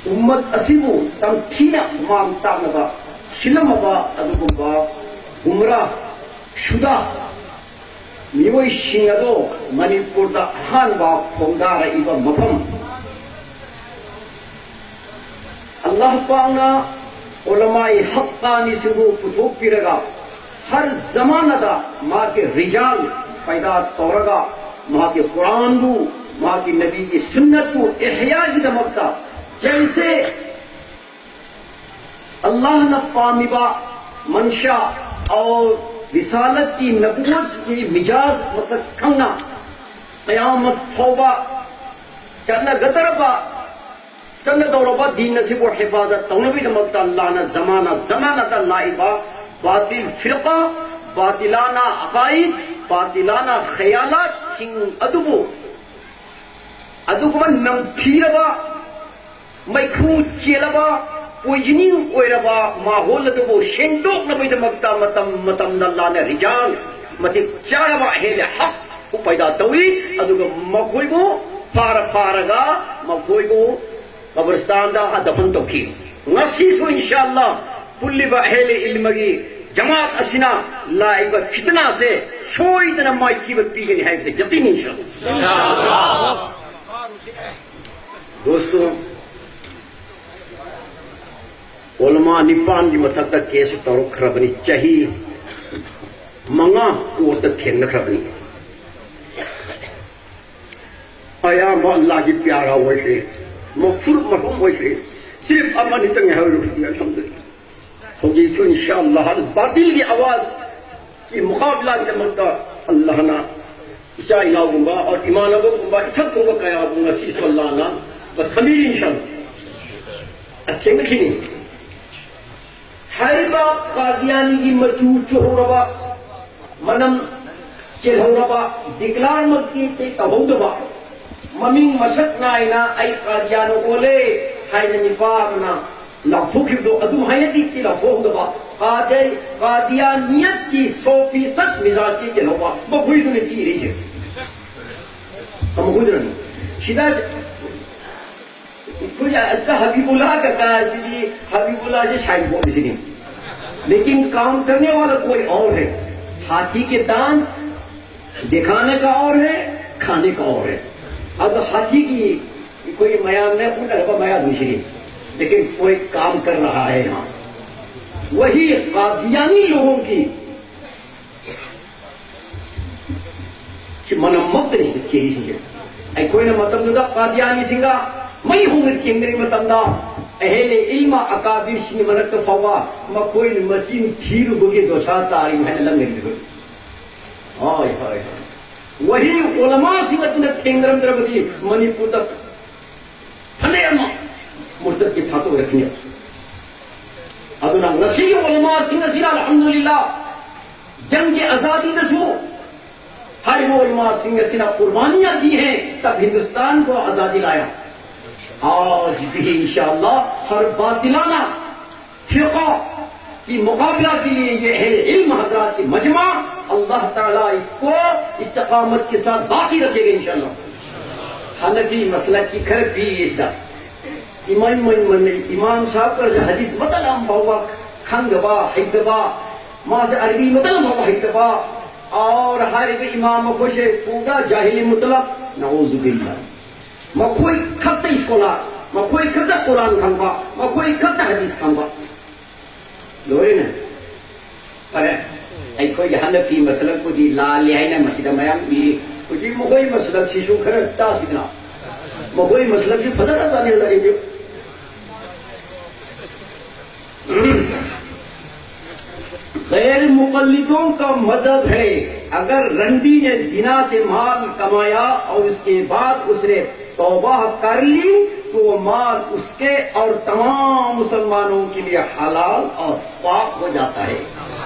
ꯎꯝꯃꯠ ꯑꯁꯤꯕꯨ ꯇꯝꯊꯤꯅ ꯍꯨꯃꯥꯡ ꯇꯥꯛꯅꯕ ꯁꯤꯜꯂꯝꯃꯕ ꯑꯗꯨꯒꯨꯝꯕ ꯒꯨꯝꯔꯥ ꯁꯨꯗꯥ ꯃꯤꯑꯣꯏꯁꯤꯡ ꯑꯗꯣ ꯃꯅꯤꯄꯨꯔꯗ ꯑꯍꯥꯟꯕ ꯈꯣꯡꯗꯥꯔꯛꯏꯕ ꯃꯐꯝ꯫ ꯑꯜꯂꯥꯍ ꯄꯥꯛꯅ ꯎꯂꯃꯥꯏ ꯍꯛꯀꯥꯅꯤꯁꯤꯡꯕꯨ ꯄꯨꯊꯣꯛꯄꯤꯔꯒ, ꯍꯔ ꯖꯃꯥꯅꯗ ꯃꯍꯥꯛꯀꯤ ꯔꯤꯖꯥꯜ ꯄꯩꯗꯥ ꯇꯧꯔꯒ, ꯃꯍꯥꯛꯀꯤ ꯀꯨꯔꯥꯟꯕꯨ, ꯃꯍꯥꯛꯀꯤ ꯅꯕꯤꯒꯤ ꯁꯨꯟꯅꯠꯄꯨ ꯏꯍꯌꯥꯒꯤꯗꯃꯛꯇ, ꯖꯩꯁꯦ ꯑꯜꯂꯥꯍꯅ ꯄꯥꯝꯃꯤꯕ ꯃꯟꯁꯥ ꯑꯧꯔ ꯔꯤꯁꯥꯂꯠꯀꯤ ꯅꯕꯨꯋꯠꯀꯤ ꯃꯤꯖꯥꯖ ꯃꯁꯛ ꯈꯪꯅ ꯀꯌꯥꯃꯠ ꯐꯥꯎꯕ ꯆꯠꯅꯒꯗꯧꯔꯕ ꯆꯠꯅꯗꯧꯔꯕ ꯗꯤꯟ ꯑꯁꯤꯕꯨ ꯍꯤꯐꯥꯖꯠ ꯇꯧꯅꯕꯒꯤꯗꯃꯛꯇ ꯑꯜꯂꯥꯍꯅ ꯖꯃꯥꯅ ꯖꯃꯥꯅꯗ ꯂꯥꯛꯏꯕ ꯕꯥꯇꯤꯜ ꯐꯤꯔꯀꯥ, ꯕꯥꯇꯤꯂꯥꯅ ꯑꯀꯥꯏꯗ, ꯕꯥꯇꯤꯂꯥꯅ ꯈꯌꯥꯂꯥꯠꯁꯤꯡ ꯑꯗꯨꯕꯨ, ꯑꯗꯨꯒꯨꯝꯕ ꯅꯝꯊꯤꯔꯕ, ꯃꯩꯈꯨ ꯆꯦꯜꯂꯕ, ꯄꯣꯏꯖꯅꯤꯡ ꯑꯣꯏꯔꯕ ꯃꯥꯍꯣꯜ ꯑꯗꯨꯕꯨ ꯁꯦꯡꯗꯣꯛꯅꯕꯒꯤꯗꯃꯛꯇ ꯃꯇꯝ ꯃꯇꯝꯗ ꯑꯜꯂꯥꯍꯅ ꯔꯤꯖꯥꯜ ꯃꯇꯤꯛ ꯆꯥꯔꯕ ꯑꯍꯦꯂꯦ ꯍꯛ ꯎꯄꯥꯏꯗꯥ ꯇꯧꯏ꯫ ꯑꯗꯨꯒ ꯃꯈꯣꯏꯕꯨ ꯐꯥꯔ ꯐꯥꯔꯒ ꯃꯈꯣꯏꯕꯨ ꯀꯕꯔꯁꯇꯥꯟꯗ ꯗꯐꯟ ꯇꯧꯈꯤ꯫ ꯉꯁꯤꯁꯨ ꯏꯟꯁꯥ ꯑꯜꯂꯥꯍ ꯄꯨꯜꯂꯤꯕ ꯑꯍꯦꯂꯦ ꯏꯜꯃꯒꯤ ꯖꯃꯥꯠ ꯑꯁꯤꯅ ꯂꯥꯛꯏꯕ ꯐꯤꯇꯅꯥꯁꯦ ꯁꯣꯏꯗꯅ ꯃꯥꯏꯊꯤꯕ ꯄꯤꯒꯅꯤ ꯍꯥꯏꯕꯁꯦ ꯌꯀꯤꯟ ꯏꯟꯁꯥ ꯑꯜꯂꯥꯍ꯫ ꯗꯣꯁꯇꯣ, ꯑꯣꯂꯃꯥ ꯅꯤꯄꯥꯟꯒꯤ ꯃꯊꯛꯇ ꯀꯦꯁ ꯇꯧꯔꯛꯈ꯭ꯔꯕꯅꯤ꯫ ꯆꯍꯤ ꯃꯉꯥ ꯀꯣꯔꯠꯇ ꯊꯦꯡꯅꯈ꯭ꯔꯕꯅꯤ꯫ ꯑꯌꯥꯝꯕ ꯑꯜꯂꯥꯍꯒꯤ ꯄ꯭ꯌꯥꯔꯥ ꯑꯣꯏꯈ꯭ꯔꯦ, ꯃꯐꯨꯔ ꯃꯐꯨꯝ ꯑꯣꯏꯈ꯭ꯔꯦ꯫ ꯁꯤꯔꯤꯐ ꯑꯃꯅꯤꯇꯪ ꯍꯥꯏꯔꯨꯕꯗꯤ ꯑꯜꯍꯝꯗꯨꯂꯤꯜꯂꯥꯍ꯫ ꯍꯧꯖꯤꯛꯁꯨ ꯏꯟꯁꯥ ꯑꯜꯂꯥꯍ ꯑꯜ ꯕꯥꯇꯤꯜꯒꯤ ꯑꯋꯥꯖꯀꯤ ꯃꯨꯀꯥꯕꯤꯂꯥꯒꯤꯗꯃꯛꯇ ꯑꯜꯂꯥꯍꯅ ꯏꯆꯥ ꯏꯅꯥꯎꯒꯨꯝꯕ, ꯏꯃꯥꯟꯅꯕꯒꯨꯝꯕ, ꯏꯊꯛꯀꯨꯝꯕ ꯀꯌꯥꯕꯨ ꯉꯁꯤꯁꯨ ꯑꯜꯂꯥꯍꯅ ꯊꯝꯕꯤꯔꯤ ꯏꯟꯁꯥ ꯑꯜꯂꯥꯍ꯫ ꯑꯊꯦꯡꯅꯈꯤꯅꯤ꯫ ꯍꯥꯏꯔꯤꯕ ꯀꯥꯗꯤꯌꯥꯅꯤꯒꯤ ꯃꯆꯨ ꯆꯨꯍꯧꯔꯕ, ꯃꯅꯝ ꯆꯦꯜꯍꯧꯔꯕ, ꯗꯤꯀ꯭ꯂꯥꯔꯃꯛꯇꯤ ꯇꯧꯍꯧꯗꯕ, ꯃꯃꯤꯡ ꯃꯁꯛ ꯅꯥꯏꯅ "ꯑꯩ ꯀꯥꯗꯤꯌꯥꯅ ꯑꯣꯜꯂꯦ" ꯍꯥꯏꯅ ꯅꯤꯄꯥ ꯑꯃꯅ ꯂꯥꯎꯊꯣꯛꯈꯤꯕꯗꯣ, ꯑꯗꯨꯝ ꯍꯥꯏꯅꯗꯤ ꯂꯥꯎꯊꯣꯛꯍꯧꯗꯕ ꯀꯥꯗꯦ-, ꯀꯥꯗꯤꯌꯥꯅꯤꯌꯠꯀꯤ ꯁꯣꯐꯤꯁꯠ ꯃꯤꯖꯥꯖꯀꯤ ꯆꯦꯜꯍꯧꯕ ꯃꯈꯣꯏꯗꯨꯅ ꯊꯤꯔꯤꯁꯦ꯫ ꯃꯈꯣꯏꯗꯨꯅꯅꯤ꯫ ꯁꯤꯗ ꯑꯩꯈꯣꯏ ꯑꯁꯤꯗ ꯍꯕꯤꯕꯨꯜꯂꯥ ꯀꯀꯥ ꯑꯁꯤꯗꯤ, ꯍꯕꯤꯕꯨꯜꯂꯥꯁꯤ ꯁꯥꯏꯕꯣꯠꯅꯤ ꯁꯤꯅꯤ꯫ लेकिन काम करने वाला कोई और है। हाथी के दांत दिखाने का और है, खाने का और है। अब हाथी की कोई मयान ने उधर का मयान नहीं, लेकिन कोई काम कर रहा है यहाँ। वही कादियानी लोगों की ꯁꯤ ꯃꯅꯝꯃꯛꯇꯅꯤ ꯁꯤꯗ ꯆꯦꯜꯂꯤꯁꯤꯡꯁꯦ꯫ ꯑꯩꯈꯣꯏꯅ ꯃꯇꯝꯗꯨꯗ ꯀꯥꯗꯤꯌꯥꯅꯤꯁꯤꯡꯒ ꯃꯩ ꯍꯧꯅ ꯊꯦꯡꯅꯔꯤ ꯃꯇꯝꯗ, ꯑꯍꯦꯂꯦ ꯏꯜꯃ ꯑꯀꯥꯕꯤꯔꯁꯤꯡꯒꯤ ꯃꯔꯛꯇ ꯐꯥꯎꯕ ꯃꯈꯣꯏꯅ ꯃꯆꯤꯟ ꯊꯤꯔꯨꯕꯒꯤ ꯗꯣꯁꯥ ꯇꯥꯔꯤ ꯍꯥꯏꯅ ꯂꯪꯅꯔꯤꯕꯅꯤ꯫ ꯍꯣꯏ, ꯍꯣꯏ, ꯍꯣꯏ꯫ ꯋꯥꯍꯩ ꯎꯂꯃꯥꯁꯤꯡ ꯑꯗꯨꯅ ꯊꯦꯡꯅꯔꯝꯗ꯭ꯔꯕꯗꯤ ꯃꯅꯤꯄꯨꯔꯗ ꯐꯅꯌꯥꯝ ꯃꯨꯔꯇꯠꯀꯤ ꯊꯥꯗꯣꯛꯔꯛꯈꯤꯅꯤ꯫ ꯑꯗꯨꯅ ꯉꯁꯤꯒꯤ ꯎꯂꯃꯥꯁꯤꯡ ꯑꯁꯤꯅ, ꯑꯜꯍꯝꯗꯨꯂꯤꯜꯂꯥ, ꯖꯪꯒꯤ ꯑꯖꯥꯗꯤꯗꯁꯨ ꯍꯥꯏꯔꯤꯕ ꯎꯂꯃꯥꯁꯤꯡ ꯑꯁꯤꯅ ꯀꯨꯔꯕꯥꯅꯤꯌꯥ ꯗꯤ ꯍꯦ, ꯇꯕ ꯍꯤꯟꯗꯨꯁꯇꯥꯟ ꯀꯣ ꯑꯖꯥꯗꯤ ꯂꯥꯌꯥ꯫ آج بھی انشاءاللہ ہر باطلانہ فرقہ کی مقابلہ کے لیے یہ اہل علم حضرات کی مجمع، اللہ تعالیٰ اس کو استقامت کے ساتھ باقی رکھے گا انشاءاللہ۔ حنفی مسلک کی کھر بھی اس دا امام، امام، امام صاحب پر حدیث مطلب ہم بہوا کھنگ با، حید با، ما سے عربی مطلب ہم بہوا حید با، اور ہر ایک امام کو سے پورا جاہلی مطلب، نعوذ باللہ۔ ꯃꯈꯣꯏ ꯈꯛꯇ ꯁ꯭ꯀꯣꯂꯥꯔ, ꯃꯈꯣꯏ ꯈꯛꯇ ꯀꯨꯔꯥꯟ ꯈꯪꯕ, ꯃꯈꯣꯏ ꯈꯛꯇ ꯍꯗꯤꯁ ꯈꯪꯕ꯫ ꯂꯣꯏꯔꯦꯅꯦ꯫ ꯐꯔꯦ꯫ ꯑꯩꯈꯣꯏꯒꯤ ꯍꯟꯗꯛꯀꯤ ꯃꯁꯂꯛꯄꯨꯗꯤ ꯂꯥꯜꯂꯤ ꯍꯥꯏꯅ ꯃꯁꯤꯗ ꯃꯌꯥꯝ ꯏꯔꯤ꯫ ꯍꯧꯖꯤꯛ ꯃꯈꯣꯏ ꯃꯁꯂꯛꯁꯤꯁꯨ ꯈꯔ ꯇꯥꯁꯤꯗꯅ꯫ ꯃꯈꯣꯏ ꯃꯁꯂꯛꯁꯤ ꯐꯖꯔꯕꯅꯤ ꯍꯟꯗꯛ ꯏꯕꯤꯌꯨ꯫ غیر مقلدوں کا مذہب ہے، اگر رنڈی نے زنا سے مال کمایا اور اس کے بعد اس نے توبہ کر لی تو وہ مال اس کے اور تمام مسلمانوں کے لیے حلال اور پاک ہو جاتا ہے۔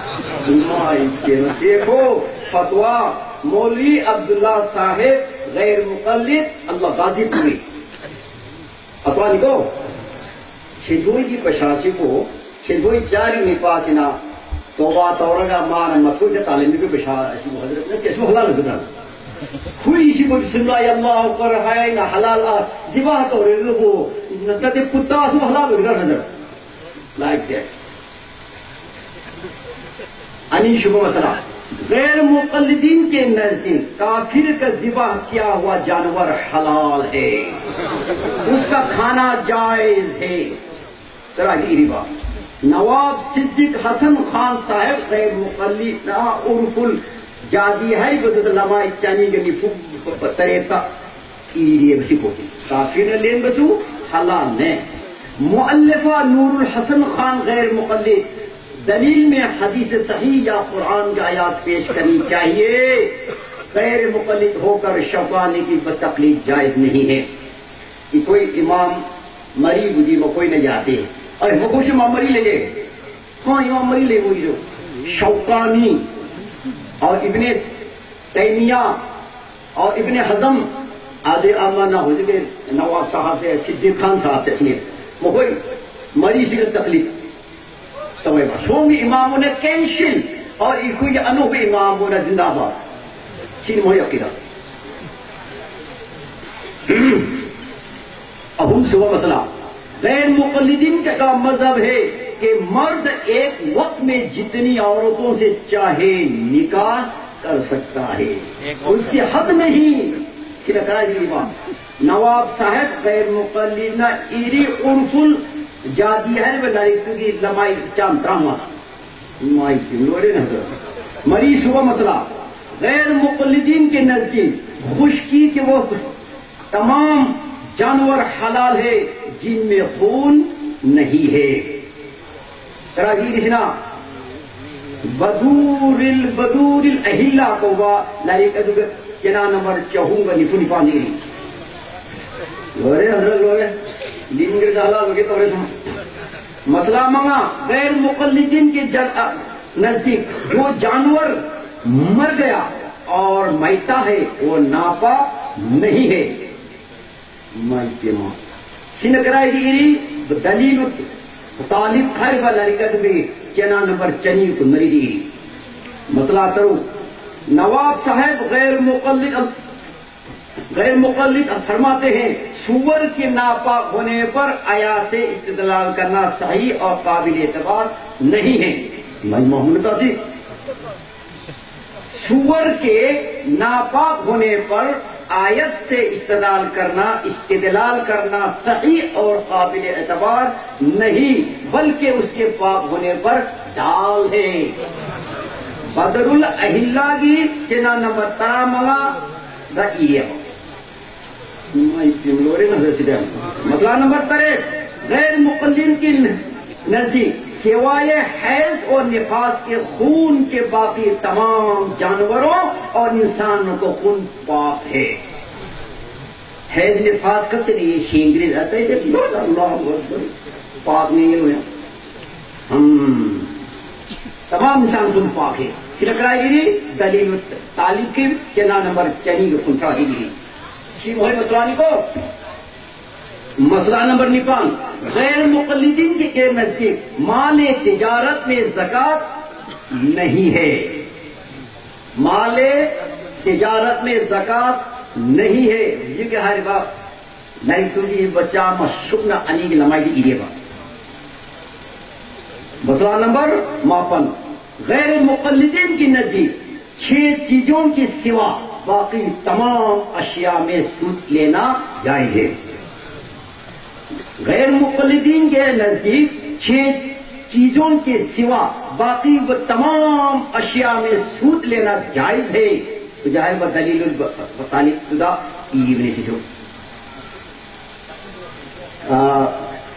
علماء اس کے، دیکھو فتویٰ مولوی عبداللہ صاحب غیر مقلد، اللہ غازی پوری۔ ꯑꯇ꯭ꯋꯥꯅꯤꯀꯣ, ꯁꯦꯟꯗꯣꯏꯒꯤ ꯄꯩꯁꯥꯁꯤꯕꯨ, ꯁꯦꯟꯗꯣꯏ ꯆꯥꯔꯤ ꯅꯤꯄꯥꯁꯤꯅ ꯇꯣꯕꯥ ꯇꯧꯔꯒ ꯃꯥꯅ ꯃꯊꯣꯏꯗ ꯇꯥꯜꯂꯝꯃꯤꯕ ꯄꯩꯁꯥ ꯑꯁꯤꯕꯨ ꯍꯖꯔꯠ ꯅꯠꯇꯦ, ꯑꯁꯤꯕꯨ ꯍꯂꯥꯜ ꯑꯣꯏꯒꯗ꯭ꯔꯥ? ꯍꯨꯏꯁꯤꯕꯨ ꯕꯤꯁꯃꯤꯜꯂꯥꯍꯤ ꯑꯜꯂꯥꯍꯨ ꯑꯛꯕꯔ ꯍꯥꯏꯅ ꯍꯂꯥꯜ, ꯑ, ꯖꯤꯕꯥ ꯇꯧꯔꯦꯗꯨꯕꯨ, ꯅꯠꯇꯦ, ꯀꯨꯠꯇꯥꯁꯤꯕꯨ ꯍꯂꯥꯜ ꯑꯣꯏꯒꯗ꯭ꯔꯥ ꯍꯖꯔꯠ? Like that. ꯑꯅꯤꯁꯨꯕ ꯃꯁꯂꯥ, غیر مقلدین کے نزدیک کافر کا ذبح کیا ہوا جانور حلال ہے، اس کا کھانا جائز ہے۔ ꯇꯔꯥꯒꯤ ꯏꯔꯤꯕ, ꯅꯋꯥꯕ ꯁꯤꯗꯤꯛ ꯍꯁꯟ ꯈꯥꯟ ꯁꯥꯍꯦꯕ ꯒꯩꯔ ꯃꯨꯀꯜꯂꯤꯗ ꯎꯔꯐꯨꯜ ꯖꯥꯗꯤ ꯍꯥꯏꯔꯤꯕꯗꯨꯗ ꯂꯃꯥꯏ ꯆꯅꯤꯒ ꯅꯤꯐꯨ ꯇꯔꯦꯠꯇ ꯏꯔꯤꯕ ꯁꯤ ꯄꯣꯠꯁꯤ꯫ ꯀꯥꯐꯤꯔꯅ ꯂꯦꯟꯕꯁꯨ ꯍꯂꯥꯜꯅꯦ꯫ ꯃꯨꯑꯜꯂꯤꯐ ꯅꯨꯔꯨꯜ ꯍꯁꯟ ꯈꯥꯟ ꯒꯩꯔ ꯃꯨꯀꯜꯂꯤꯗ ꯗلیꯜ ꯃꯦ ꯍꯗꯤꯁ ꯁꯍꯤ ꯌꯥ ꯀꯨꯔꯥꯟ ꯀꯤ ꯑꯥꯌꯥꯠ ꯄꯦꯁ ꯀꯔꯅꯤ ꯆꯥꯍꯤꯌꯦ꯫ غیر مقلد ہو کر شوکانی کی بد تقلید جائز نہیں ہے. ꯑꯩꯈꯣꯏ ꯏꯃꯥꯝ ꯃꯔꯤꯕꯨꯗꯤ ꯃꯈꯣꯏꯅ ꯌꯥꯗꯦ. ꯑꯩ ꯃꯈꯣꯏꯁꯨ ꯏꯃꯥꯝ ꯃꯔꯤ ꯂꯩꯌꯦ. ꯍꯣꯏ, ꯏꯃꯥꯝ ꯃꯔꯤ ꯂꯩ ꯃꯣꯏꯁꯨ. ꯁꯧꯀꯥꯅꯤ, ꯑꯣꯔ ꯏꯕꯅꯦ ꯇꯩꯃꯤꯌꯥ, ꯑꯣꯔ ꯏꯕꯅꯦ ꯍꯖꯝ, ꯑꯗꯩ ꯑꯃꯅ ꯍꯧꯖꯤꯛꯀꯤ ꯅꯋꯥꯕ ꯁꯥꯍꯕꯁꯦ, ꯁꯤꯗꯤꯛ ꯈꯥꯟ ꯁꯥꯍꯕꯁꯦ ꯑꯁꯤꯅꯤ. ꯃꯈꯣꯏ ꯃꯔꯤꯁꯤꯒ ꯇꯛꯂꯤꯗ ꯇꯧꯋꯦꯕ. ꯁꯣꯝꯒꯤ ꯏꯃꯥꯝ ꯑꯃꯅ ꯀꯦꯟꯁꯤꯜ, ꯑꯣꯔ ꯑꯩꯈꯣꯏꯒꯤ ꯑꯅꯧꯕ ꯏꯃꯥꯝ ꯑꯃꯅ ꯖꯤꯟꯗꯥꯕꯥꯗ. ꯁꯤꯅꯤ ꯃꯣꯏ ꯑꯀꯤꯗ. اہم صبح مسئلہ. غیر مقلدین کا مذہب ہے کہ مرد ایک وقت میں جتنی عورتوں سے چاہے نکاح کر سکتا ہے. اس کی حد نہیں. Sila kaya di ba? Nawab Saheb غیر مقلد na iri urful jadi hari ba dari tugi lamai cham drama. Mai kimlore na. Mari suba masala. غیر مقلدین کے نزدیک خشکی کے وہ تمام جانور حلال ہے جن میں خون نہیں ہے. Terakhir di sini, Baduril, Baduril Ahilla ko ba, lari ka duga, kena number chahunga ni puni pani. Lore, hazrat lore, din ke dala loge tore. مسئلہ منگا، غیر مقلدین کے جن-، نزدیک جو جانور مر گیا اور میتہ ہے، وہ ناپاک نہیں ہے. Mai tema. Sina karai di iri, dalil talib hai ba lari ka dubi, kena number chani ko mari di iri. Masala taru. نواب صاحب غیر مقلد، غیر مقلد فرماتے ہیں، سور کے ناپاک ہونے پر آیات سے استدلال کرنا صحیح اور قابل اعتبار نہیں ہے. Mai Muhammad Taufik. سور کے ناپاک ہونے پر آیت سے استدلال کرنا، استدلال کرنا صحیح اور قابل اعتبار نہیں، بلکہ اس کے پاک ہونے پر ڈال ہے. Badrul Ahilla ki kena number tara manga da iya. Mai timlore na sida. Masala number tare, غیر مقلدین کے نزدیک سوائے حیض اور نفاس کے خون کے باقی تمام جانوروں اور انسانوں کو خون پاک ہے۔ حیض نفاس کرتے نہیں، یہ شینگری رہتا ہے، یہ بہت اللہ اکبر، پاک نہیں ہوئے۔ ہم تمام انسان خون پاک ہے۔ سرکرائے گی دلیل تعلیم کے چنا نمبر چنی کو خون پاک گی۔ شیو ہوئے مسلمانی کو مسئلہ نمبر نپان، غیر مقلدین کے، کے نزدیک مال تجارت میں زکوٰۃ نہیں ہے۔ مال تجارت میں زکوٰۃ نہیں ہے۔ یہ کہ ہر بات نہیں، کیونکہ یہ بچہ مسکنا انی کی لمائی دی یہ بات۔ مسئلہ نمبر ماپن، غیر مقلدین کی نزدیک چھ چیزوں کے سوا باقی تمام اشیاء میں سود لینا جائز ہے۔ غیر مقلدین کے نزدیک چھ چیزوں کے سوا باقی وہ تمام اشیاء میں سود لینا جائز ہے۔ تو جائز و دلیل الب-، بطالب خدا کی ابن سجو۔ آ،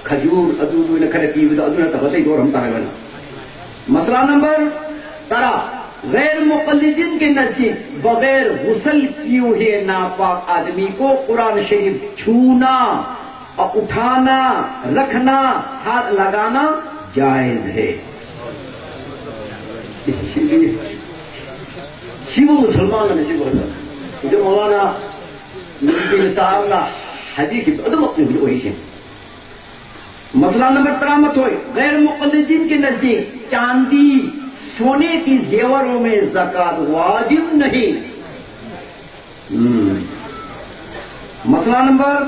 کھجور، ادو، ادو، نہ کھڑے پیو، ادو، نہ تبتے گور ہم تارے بنا۔ مسئلہ نمبر ترا، غیر مقلدین کے نزدیک بغیر غسل کیے ہوئے ناپاک آدمی کو قرآن شریف چھونا اور اٹھانا، رکھنا، ہاتھ لگانا جائز ہے۔ شیو مسلمان نے شیو جو مولانا نبی صاحب نا حدیث ادب اپنے ہوئی ہے۔ مسئلہ نمبر ترامت ہوئے، غیر مقلدین کے نزدیک چاندی، سونے کی زیوروں میں زکوٰۃ واجب نہیں۔ ہم۔ مسئلہ نمبر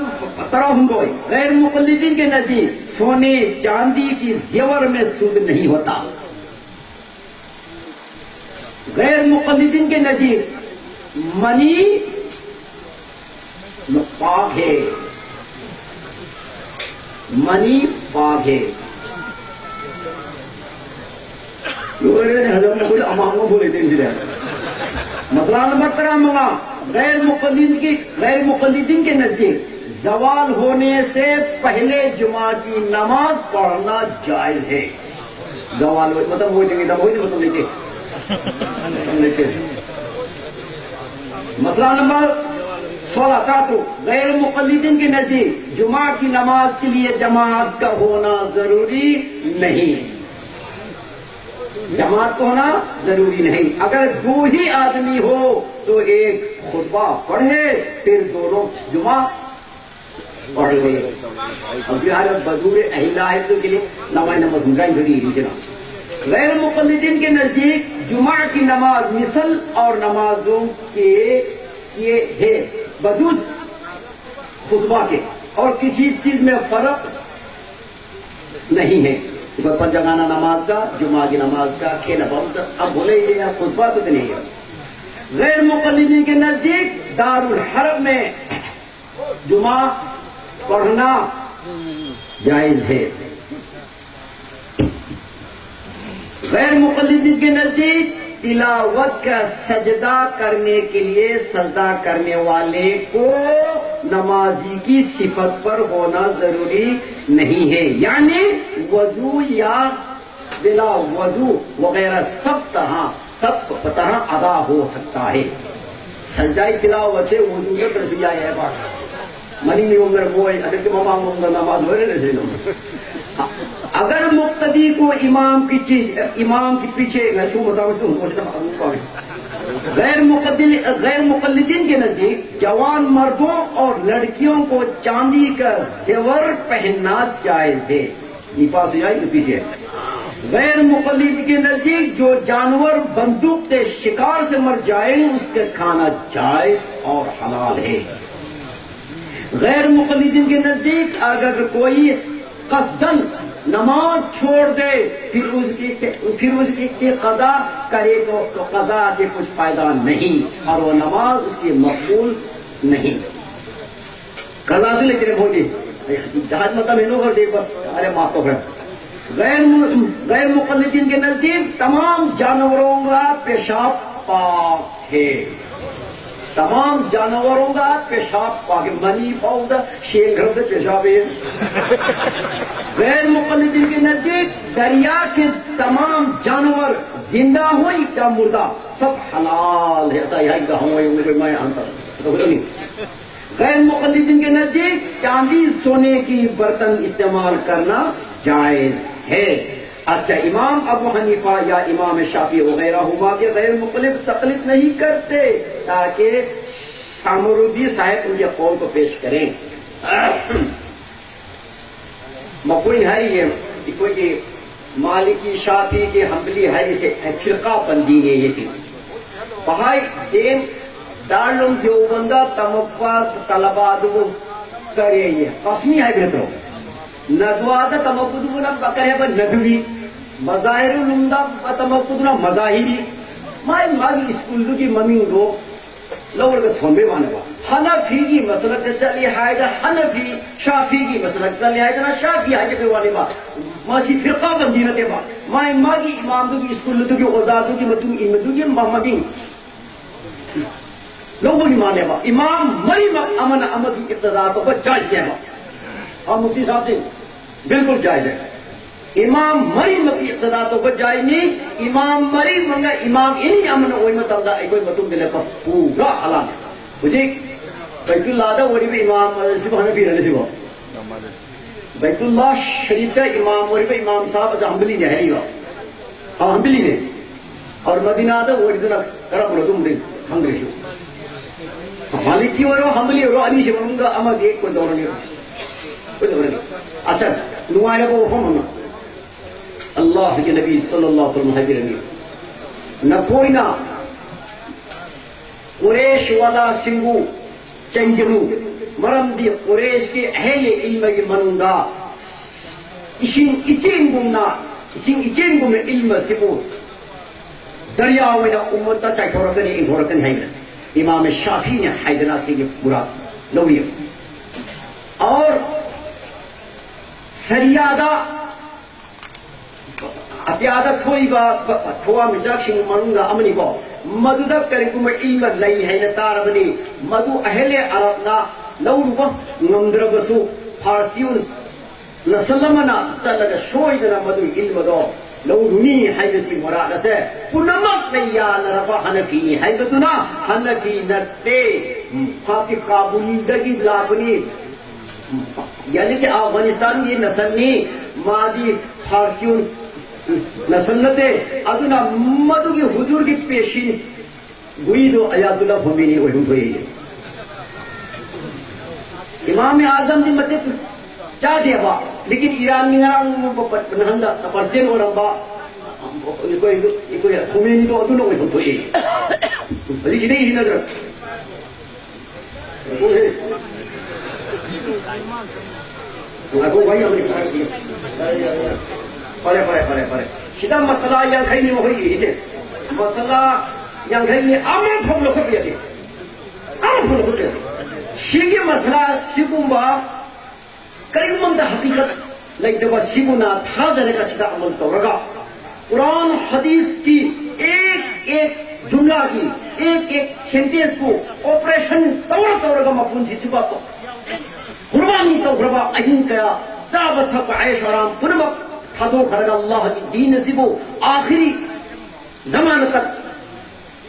ترا ہوں گوئی، غیر مقلدین کے نزدیک سونے چاندی کی زیور میں سود نہیں ہوتا۔ غیر مقلدین کے نزدیک منی پاک ہے، منی پاک ہے۔ لوگوں نے حضرت نے کوئی امام کو بولے تھے، مسئلہ نمبر ترا منگا، غیر مقلدین کی، غیر مقلدین کے نزدیک زوال ہونے سے پہلے جمعہ کی نماز پڑھنا جائز ہے۔ ꯒꯋꯥ ꯂꯣꯏ ꯃꯇꯝ ꯑꯣꯏꯗ꯭ꯔꯤꯉꯩꯗ ꯃꯣꯏꯗꯤ ꯃꯇꯝ ꯂꯩꯇꯦ꯫ ꯃꯇꯝ ꯂꯩꯇꯦ꯫ ꯃꯁꯂꯥ ꯅꯝꯕꯔ ꯁꯣꯂꯥ ꯇꯔꯥꯇꯔꯨꯛ, ꯒꯩꯔ ꯃꯨꯀꯜꯂꯤꯗꯤꯟ ꯀꯤ ꯅꯖꯗꯤꯛ ꯖꯨꯃꯥ ꯀꯤ ꯅಮಾز ಕೆ ಲಿಯೆ ಜಮಾತ್ ಕಾ ಹೋನಾ ಜರೂರಿ ನಹೀ. ಜಮಾತ್ ಕಾ ಹೋನಾ ಜರೂರಿ ನಹೀ. ಅಗರ್ ದೋ ಹಿ ಆದಮಿ ಹೋ ತೋ ಏಕ್ ಖುತ್ಬಾ ಪಢೆ, ಫಿರ್ ದೋನೋ ಜುಮಾ پڑھ لے. اب جو ہے بظہور اہل حفظ کے لیے نماز نماز گنجائش ضروری ہے جناب. غیر مقلدین کے نزدیک جمعہ کی نماز مثل اور نمازوں کے یہ ہے بجز خطبہ کے، اور کسی چیز میں فرق نہیں ہے. پنجگانہ نماز کا، جمعہ کی نماز کا کھیل بہت اب بولے یہ خطبہ تو نہیں ہے. غیر مقلدین کے نزدیک دارالحرب میں جمعہ پڑھنا جائز ہے. غیر مقلدین کے نزدیک تلاوت کا سجدہ کرنے کے لیے سجدہ کرنے والے کو نمازی کی صفت پر ہونا ضروری نہیں ہے، یعنی وضو یا بلا وضو وغیرہ سب طرح، سب طرح ادا ہو سکتا ہے. سجدہ تلاوت سے وضو کا درجہ ہے بات. منی نہیں عمر وہ ہے، اگر کہ ماما عمر نماز ہو رہے ہیں. اگر مقتدی کو امام کی چیز، امام کے پیچھے، میں شو بتاؤں تو ہم غیر مقدل-، غیر مقلدین کے نزدیک جوان مردوں اور لڑکیوں کو چاندی کا زیور پہننا جائز ہے. یہ پاس ہو جائے تو پیچھے. غیر مقلد کے نزدیک جو جانور بندوق کے شکار سے مر جائیں، اس کا کھانا جائز اور حلال ہے. غیر مقلدین کے نزدیک اگر کوئی قصدن نماز چھوڑ دے، پھر اس کی، پھر اس کی قضا کرے تو، تو قضا سے کچھ فائدہ نہیں اور وہ نماز اس کی مقبول نہیں. قضا سے لیتے ہیں بھوجی. جہاز مطلب ہے لوگ دے بس، ارے معاف تو ہے. غیر م-، غیر مقلدین کے نزدیک تمام جانوروں کا پیشاب پاک ہے. تمام جانوروں کا پیشاب پاک ہے. منی پاؤ دا شیر گھر سے پیشاب ہے. غیر مقلدین کے نزدیک دریا کے تمام جانور، زندہ ہوں یا مردہ، سب حلال ہے۔ ایسا یہاں کا ہوں، کوئی میں آنتا نہیں۔ غیر مقلدین کے نزدیک چاندی سونے کی برتن استعمال کرنا جائز ہے۔ اچھا، امام ابو حنیفہ یا امام شافعی وغیرہ ہما کے غیر مقلد تقلید نہیں کرتے، تاکہ سامرودی صاحب ان کے قول کو پیش کریں۔ ꯃꯈꯣꯏꯅ ꯍꯥꯏꯔꯤꯌꯦ, ꯑꯩꯈꯣꯏꯒꯤ ꯃꯥꯂꯤꯀꯤ, ꯁꯥꯐꯤꯒꯤ, ꯍꯝꯕꯂꯤ ꯍꯥꯏꯔꯤꯁꯦ ꯐꯤꯔꯀꯥ ꯕꯟꯗꯤꯅꯦ ꯌꯦ꯫ ꯄꯍꯥꯏ ꯗꯦꯟ ꯗꯥꯔꯂꯨꯝ ꯗꯤꯑꯣꯕꯟꯗ ꯇꯝꯃꯛꯄ ꯇꯂꯕꯥ ꯑꯗꯨꯕꯨ ꯀꯔꯤ ꯍꯥꯏꯌꯦ? ꯀꯥꯁꯃꯤ ꯍꯥꯏꯕ ꯅꯠꯇ꯭ꯔꯣ? ꯅꯗ꯭ꯋꯥꯗ ꯇꯝꯃꯛꯄꯗꯨꯕꯨꯅ ꯀꯔꯤ ꯍꯥꯏꯕ? ꯅꯗ꯭ꯋꯤ꯫ ꯃꯖꯥꯍꯤꯔꯨ ꯂꯨꯝꯗ ꯇꯝꯃꯛꯄꯗꯨꯅ ꯃꯖꯥꯍꯤꯔꯤ꯫ ꯃꯥꯏ ꯃꯥꯒꯤ ꯁ꯭ꯀꯨꯜꯗꯨꯒꯤ ꯃꯃꯤꯡꯗꯣ ꯂꯧꯔꯒ ꯊꯣꯟꯕꯩ ꯋꯥꯅꯦꯕ꯫ ꯍꯅꯐꯤꯒꯤ ꯃꯁꯂꯛꯇ ꯆꯠꯂꯤ ꯍꯥꯏꯗꯅ ꯍꯅꯐꯤ, ꯁꯥꯐꯤꯒꯤ ꯃꯁꯂꯛꯇ ꯆꯠꯂꯤ ꯍꯥꯏꯗꯅ ꯁꯥꯐꯤ ꯍꯥꯏꯖꯕꯩ ꯋꯥꯅꯦꯕ꯫ ꯃꯁꯤ ꯐꯤꯔꯀꯥ ꯕꯟꯗꯤ ꯅꯠꯇꯦꯕ꯫ ꯃꯥꯏ ꯃꯥꯒꯤ ꯏꯃꯥꯝꯗꯨꯒꯤ ꯁ꯭ꯀꯨꯜꯗꯨꯒꯤ ꯑꯣꯖꯥꯗꯨꯒꯤ ꯃꯇꯨꯡ ꯏꯟꯕꯗꯨꯒꯤ ꯃ-, ꯃꯃꯤꯡ ꯂꯧꯕꯒꯤ ꯃꯥꯅꯦꯕ꯫ ꯏꯃꯥꯝ ꯃꯔꯤꯃꯛ ꯑꯃꯅ ꯑꯃꯒꯤ ꯏꯛꯇꯗꯥ ꯇꯧꯕ ꯖꯥꯏꯖꯅꯦꯕ꯫ ꯍꯥ, ꯃꯨꯐꯇꯤ ꯁꯥꯍꯕꯁꯤꯡ, ꯕꯤꯜꯀꯨꯜ ꯖꯥꯏꯖ ꯍꯥꯏ꯫ ꯏꯃꯥꯝ ꯃꯔꯤꯃꯛꯀꯤ ꯏꯛꯇꯗꯥ ꯇꯧꯕ ꯖꯥꯏꯖꯅꯤ꯫ ꯏꯃꯥꯝ ꯃꯔꯤꯃꯛꯅ ꯏꯃꯥꯝ ꯑꯦꯅꯤ ꯑꯃꯅ ꯑꯣꯏꯕ ꯃꯇꯝꯗ ꯑꯩꯈꯣꯏ ꯃꯇꯨꯡꯗ ꯂꯦꯞꯄ ꯄꯨꯔꯥ ꯍꯂꯥꯜꯅꯤ꯫ ꯍꯧꯖꯤꯛ ꯕꯩꯇꯨꯜꯂꯥꯗ ꯑꯣꯏꯔꯤꯕ ꯏꯃꯥꯝ ꯑꯁꯤꯕꯨ ꯍꯅꯐꯤꯔꯅꯦ ꯁꯤꯕꯣ? ꯕꯩꯇꯨꯜꯂꯥ ꯁꯔꯤꯐꯇ ꯏꯃꯥꯝ ꯑꯣꯏꯔꯤꯕ ꯏꯃꯥꯝ ꯁꯥꯍꯕ ꯑꯁꯤ ꯍꯝꯕꯂꯤꯅꯦ ꯍꯥꯏꯔꯤꯕ? ꯑ, ꯍꯝꯕꯂꯤꯅꯦ꯫ ꯑꯗꯨ ꯃꯗꯤꯅꯥꯗ ꯑꯣꯏꯔꯤꯗꯨꯅ ꯀꯔꯝꯕꯅꯣ ꯑꯗꯨꯝꯗꯤ ꯈꯪꯗ꯭ꯔꯦ ꯑꯩꯁꯨ꯫ ꯃꯥꯂꯤꯀꯤ ꯑꯣꯏꯔꯣ, ꯍꯝꯕꯂꯤ ꯑꯣꯏꯔꯣ, ꯑꯅꯤꯁꯤ ꯃꯅꯨꯡꯗ ꯑꯃꯗꯤ ꯀꯣꯏꯗꯧꯔꯅꯤ꯫ ꯀꯣꯏꯗꯧꯔꯅꯤ꯫ ꯑꯆꯥ, ꯅꯨꯡꯉꯥꯏꯔꯕ ꯋꯥꯐꯝ ꯑꯃ꯫ ꯑꯜꯂꯥꯍꯒꯤ ꯅꯕꯤ ꯁꯜꯂꯜꯂꯥꯍꯨ ꯑꯂꯩꯍꯤ ꯋꯁꯜꯂꯝ ꯍꯥꯏꯕꯤꯔꯝꯃꯤ, "ꯅꯈꯣꯏꯅ ꯀꯨꯔꯦꯁ ꯋꯥꯂꯥꯁꯤꯡꯕꯨ ꯆꯩꯒꯅꯨ, ꯃꯔꯝꯗꯤ ꯀꯨꯔꯦꯁꯀꯤ ꯑꯍꯦꯂꯤ ꯏꯜꯃꯒꯤ ꯃꯅꯨꯡꯗ ꯏꯁꯤꯡ ꯏꯆꯦꯟꯒꯨꯝꯅ, ꯏꯁꯤꯡ ꯏꯆꯦꯟꯒꯨꯝꯅ ꯏꯜꯃ ꯑꯁꯤꯕꯨ ꯗꯔꯌꯥ ꯑꯣꯏꯅ ꯎꯝꯃꯠꯇ ꯆꯥꯏꯊꯣꯔꯛꯀꯅꯤ, ꯏꯪꯊꯣꯔꯛꯀꯅꯤ" ꯍꯥꯏꯅ ꯏꯃꯥꯝ ꯁꯥꯐꯤꯅ ꯍꯥꯏꯗꯅ ꯑꯁꯤꯒꯤ ꯃꯨꯔꯥꯗ ꯂꯧꯏ꯫ ꯑꯣꯔ ꯁꯔꯤꯌꯥꯗ ꯑꯇꯤꯌꯥꯗ ꯊꯣꯛꯏꯕ ꯊꯋꯥꯟ ꯃꯤꯆꯥꯛꯁꯤꯡ ꯃꯅꯨꯡꯗ ꯑꯃꯅꯤꯀꯣ꯫ ꯃꯗꯨꯗ ꯀꯔꯤꯒꯨꯝꯕ ꯏꯜꯃ ꯂꯩ ꯍꯥꯏꯅ ꯇꯥꯔꯕꯗꯤ, ꯃꯗꯨ ꯑꯍꯦꯂꯦ ꯑꯔꯕꯅ ꯂꯧꯔꯨꯕ ꯉꯝꯗ꯭ꯔꯕꯁꯨ, ꯐꯥꯔꯁꯤꯌꯨꯟ ꯅꯁꯜ ꯑꯃꯅ ꯆꯠꯂꯒ ꯁꯣꯏꯗꯅ ꯃꯗꯨꯒꯤ ꯏꯜꯃꯗꯣ ꯂꯧꯔꯨꯅꯤ ꯍꯥꯏꯕꯁꯤ ꯃꯨꯔꯥꯗ ꯑꯁꯦ ꯄꯨꯝꯅꯃꯛꯅ ꯌꯥꯅꯔꯕ ꯍꯅꯐꯤꯅꯤ ꯍꯥꯏꯕꯗꯨꯅ ꯍꯅꯐꯤ ꯅꯠꯇꯦ, ꯐꯥꯇꯤ ꯀꯥꯕꯨꯜꯗꯒꯤ ꯂꯥꯛꯄꯅꯤ, ꯌꯥꯅꯤ ꯀꯤ ꯑꯐꯒꯥꯅꯤꯁꯇꯥꯟꯒꯤ ꯅꯁꯜꯅꯤ, ꯃꯥꯗꯤ ꯐꯥꯔꯁꯤꯌꯨꯟ ꯅꯁꯜ ꯅꯠꯇꯦ꯫ ꯑꯗꯨꯅ ꯃꯗꯨꯒꯤ ꯍꯨꯖꯨꯔꯒꯤ ꯄꯦꯁꯤ ꯒꯨꯏꯗꯣ ꯑꯌꯥꯇꯨꯜꯂꯥ ꯈꯣꯃꯦꯅꯤ ꯑꯣꯏꯐꯝ ꯊꯣꯛꯏ꯫ ꯏꯃꯥꯝ ꯑꯥꯖꯝꯗꯤ ꯃꯇꯤꯛ ꯆꯥꯗꯦꯕ, ꯂꯦꯀꯤꯟ ꯏꯔꯥꯟꯒꯤ ꯉꯔꯥꯡ ꯅꯍꯥꯟꯗ ꯄꯔꯁꯤꯌꯟ ꯑꯣꯏꯔꯝꯕ ꯑꯩꯈꯣꯏ, ꯑꯩꯈꯣꯏ ꯈꯣꯃꯦꯅꯤꯗꯣ ꯑꯗꯨꯅ ꯑꯣꯏꯐꯝ ꯊꯣꯛꯏ꯫ ꯍꯧꯖꯤꯛ ꯁꯤꯗꯩ ꯍꯦꯟꯅꯗ꯭ꯔ? ꯉꯥꯏꯈꯣ, ꯋꯥꯔꯤ ꯑꯃ ꯂꯩ꯫ ꯐꯔꯦ, ꯐꯔꯦ, ꯐꯔꯦ, ꯐꯔꯦ꯫ ꯁꯤꯗ ꯃꯁꯂꯥ ꯌꯥꯡꯈꯩꯅꯤ ꯃꯈꯣꯏ ꯏꯔꯤꯁꯦ꯫ ꯃꯁꯂꯥ ꯌꯥꯡꯈꯩꯅꯤ, ꯑꯃꯐꯥꯎ ꯂꯧꯈꯠꯄ ꯌꯥꯗꯦ꯫ ꯑꯃꯐꯥꯎ ꯂꯧꯈꯠꯄ ꯌꯥꯗꯦ꯫ ꯁꯤꯒꯤ ꯃꯁꯂꯥ ꯁꯤꯒꯨꯝꯕ ꯀꯔꯤꯒꯨꯝꯕ ꯑꯃꯗ ꯍꯀꯤꯀꯠ ꯂꯩꯇꯕ ꯁꯤꯕꯨ ꯅꯥ ꯊꯥꯖꯔꯒ ꯁꯤꯗ ꯑꯃꯜ ꯇꯧꯔꯒ ꯀꯨꯔꯥꯟ ꯍꯗꯤꯁꯀꯤ ꯑꯦꯛ ꯑꯦꯛ ꯖꯨꯝꯂꯥꯒꯤ ꯑꯦꯛ ꯑꯦꯛ ꯁꯦꯟꯇꯦꯟꯁꯄꯨ ꯑꯣꯄꯔꯦꯁꯟ ꯇꯧꯔ ꯇꯧꯔꯒ ꯃꯄꯨꯟꯁꯤ ꯆꯨꯞꯄ ꯀꯨꯔꯕꯥꯅꯤ ꯇꯧꯈ꯭ꯔꯕ ꯑꯍꯤꯡ ꯀꯌꯥ ꯆꯥꯕ ꯊꯛꯄ ꯑꯩꯁ ꯑꯔꯥꯝ ꯄꯨꯝꯅꯃꯛ ꯊꯥꯗꯣꯛꯈ꯭ꯔꯒ ꯑꯜꯂꯥꯍꯒꯤ ꯗꯤꯟ ꯑꯁꯤꯕꯨ ꯑꯥꯈꯤꯔꯤ ꯖꯃꯥꯅ ꯇꯛ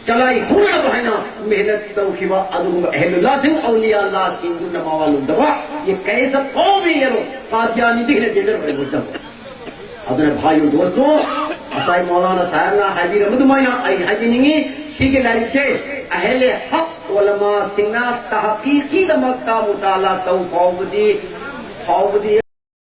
ꯆꯂꯥꯏ ꯍꯧꯅꯕ ꯍꯥꯏꯅ ꯃꯦꯍꯅꯠ ꯇꯧꯈꯤꯕ ꯑꯗꯨꯒꯨꯝꯕ ꯑꯍꯦꯂꯨꯜꯂꯥꯁꯤꯡ, ꯑꯧꯂꯤꯌꯥ ꯑꯜꯂꯥꯁꯤꯡꯗꯨꯅ ꯃꯋꯥ ꯂꯧꯗꯕ ꯌꯦ ꯀꯩꯁ ꯀꯧꯃꯤ ꯌꯦꯂꯣ ꯀꯥꯗꯤꯌꯥꯅꯤꯗꯤ ꯍꯦꯟꯅ ꯗꯦꯟꯖꯔ ꯑꯣꯏꯔꯣꯏꯗꯕ꯫ ꯑꯗꯨꯅ ꯚꯥꯏ ꯗꯣꯁꯇꯣ, ꯉꯁꯥꯏ ꯃꯧꯂꯥꯅꯥ ꯁꯥꯍꯦꯕꯅ ꯍꯥꯏꯕꯤꯔꯝꯕ ꯑꯗꯨꯃꯥꯏꯅ ꯑꯩ ꯍꯥꯏꯖꯅꯤꯡꯉꯤ, ꯁꯤꯒꯤ ꯂꯥꯏꯔꯤꯛꯁꯦ ꯑꯍꯦꯂꯦ ꯍꯛ ꯑꯣꯂꯃꯥꯁꯤꯡꯅ ꯇꯍꯀꯤꯀꯤꯗꯃꯛꯇ ꯃꯨꯇꯥꯂꯥ ꯇꯧ ꯐꯥꯎꯕꯗꯤ, ꯐꯥꯎꯕꯗꯤ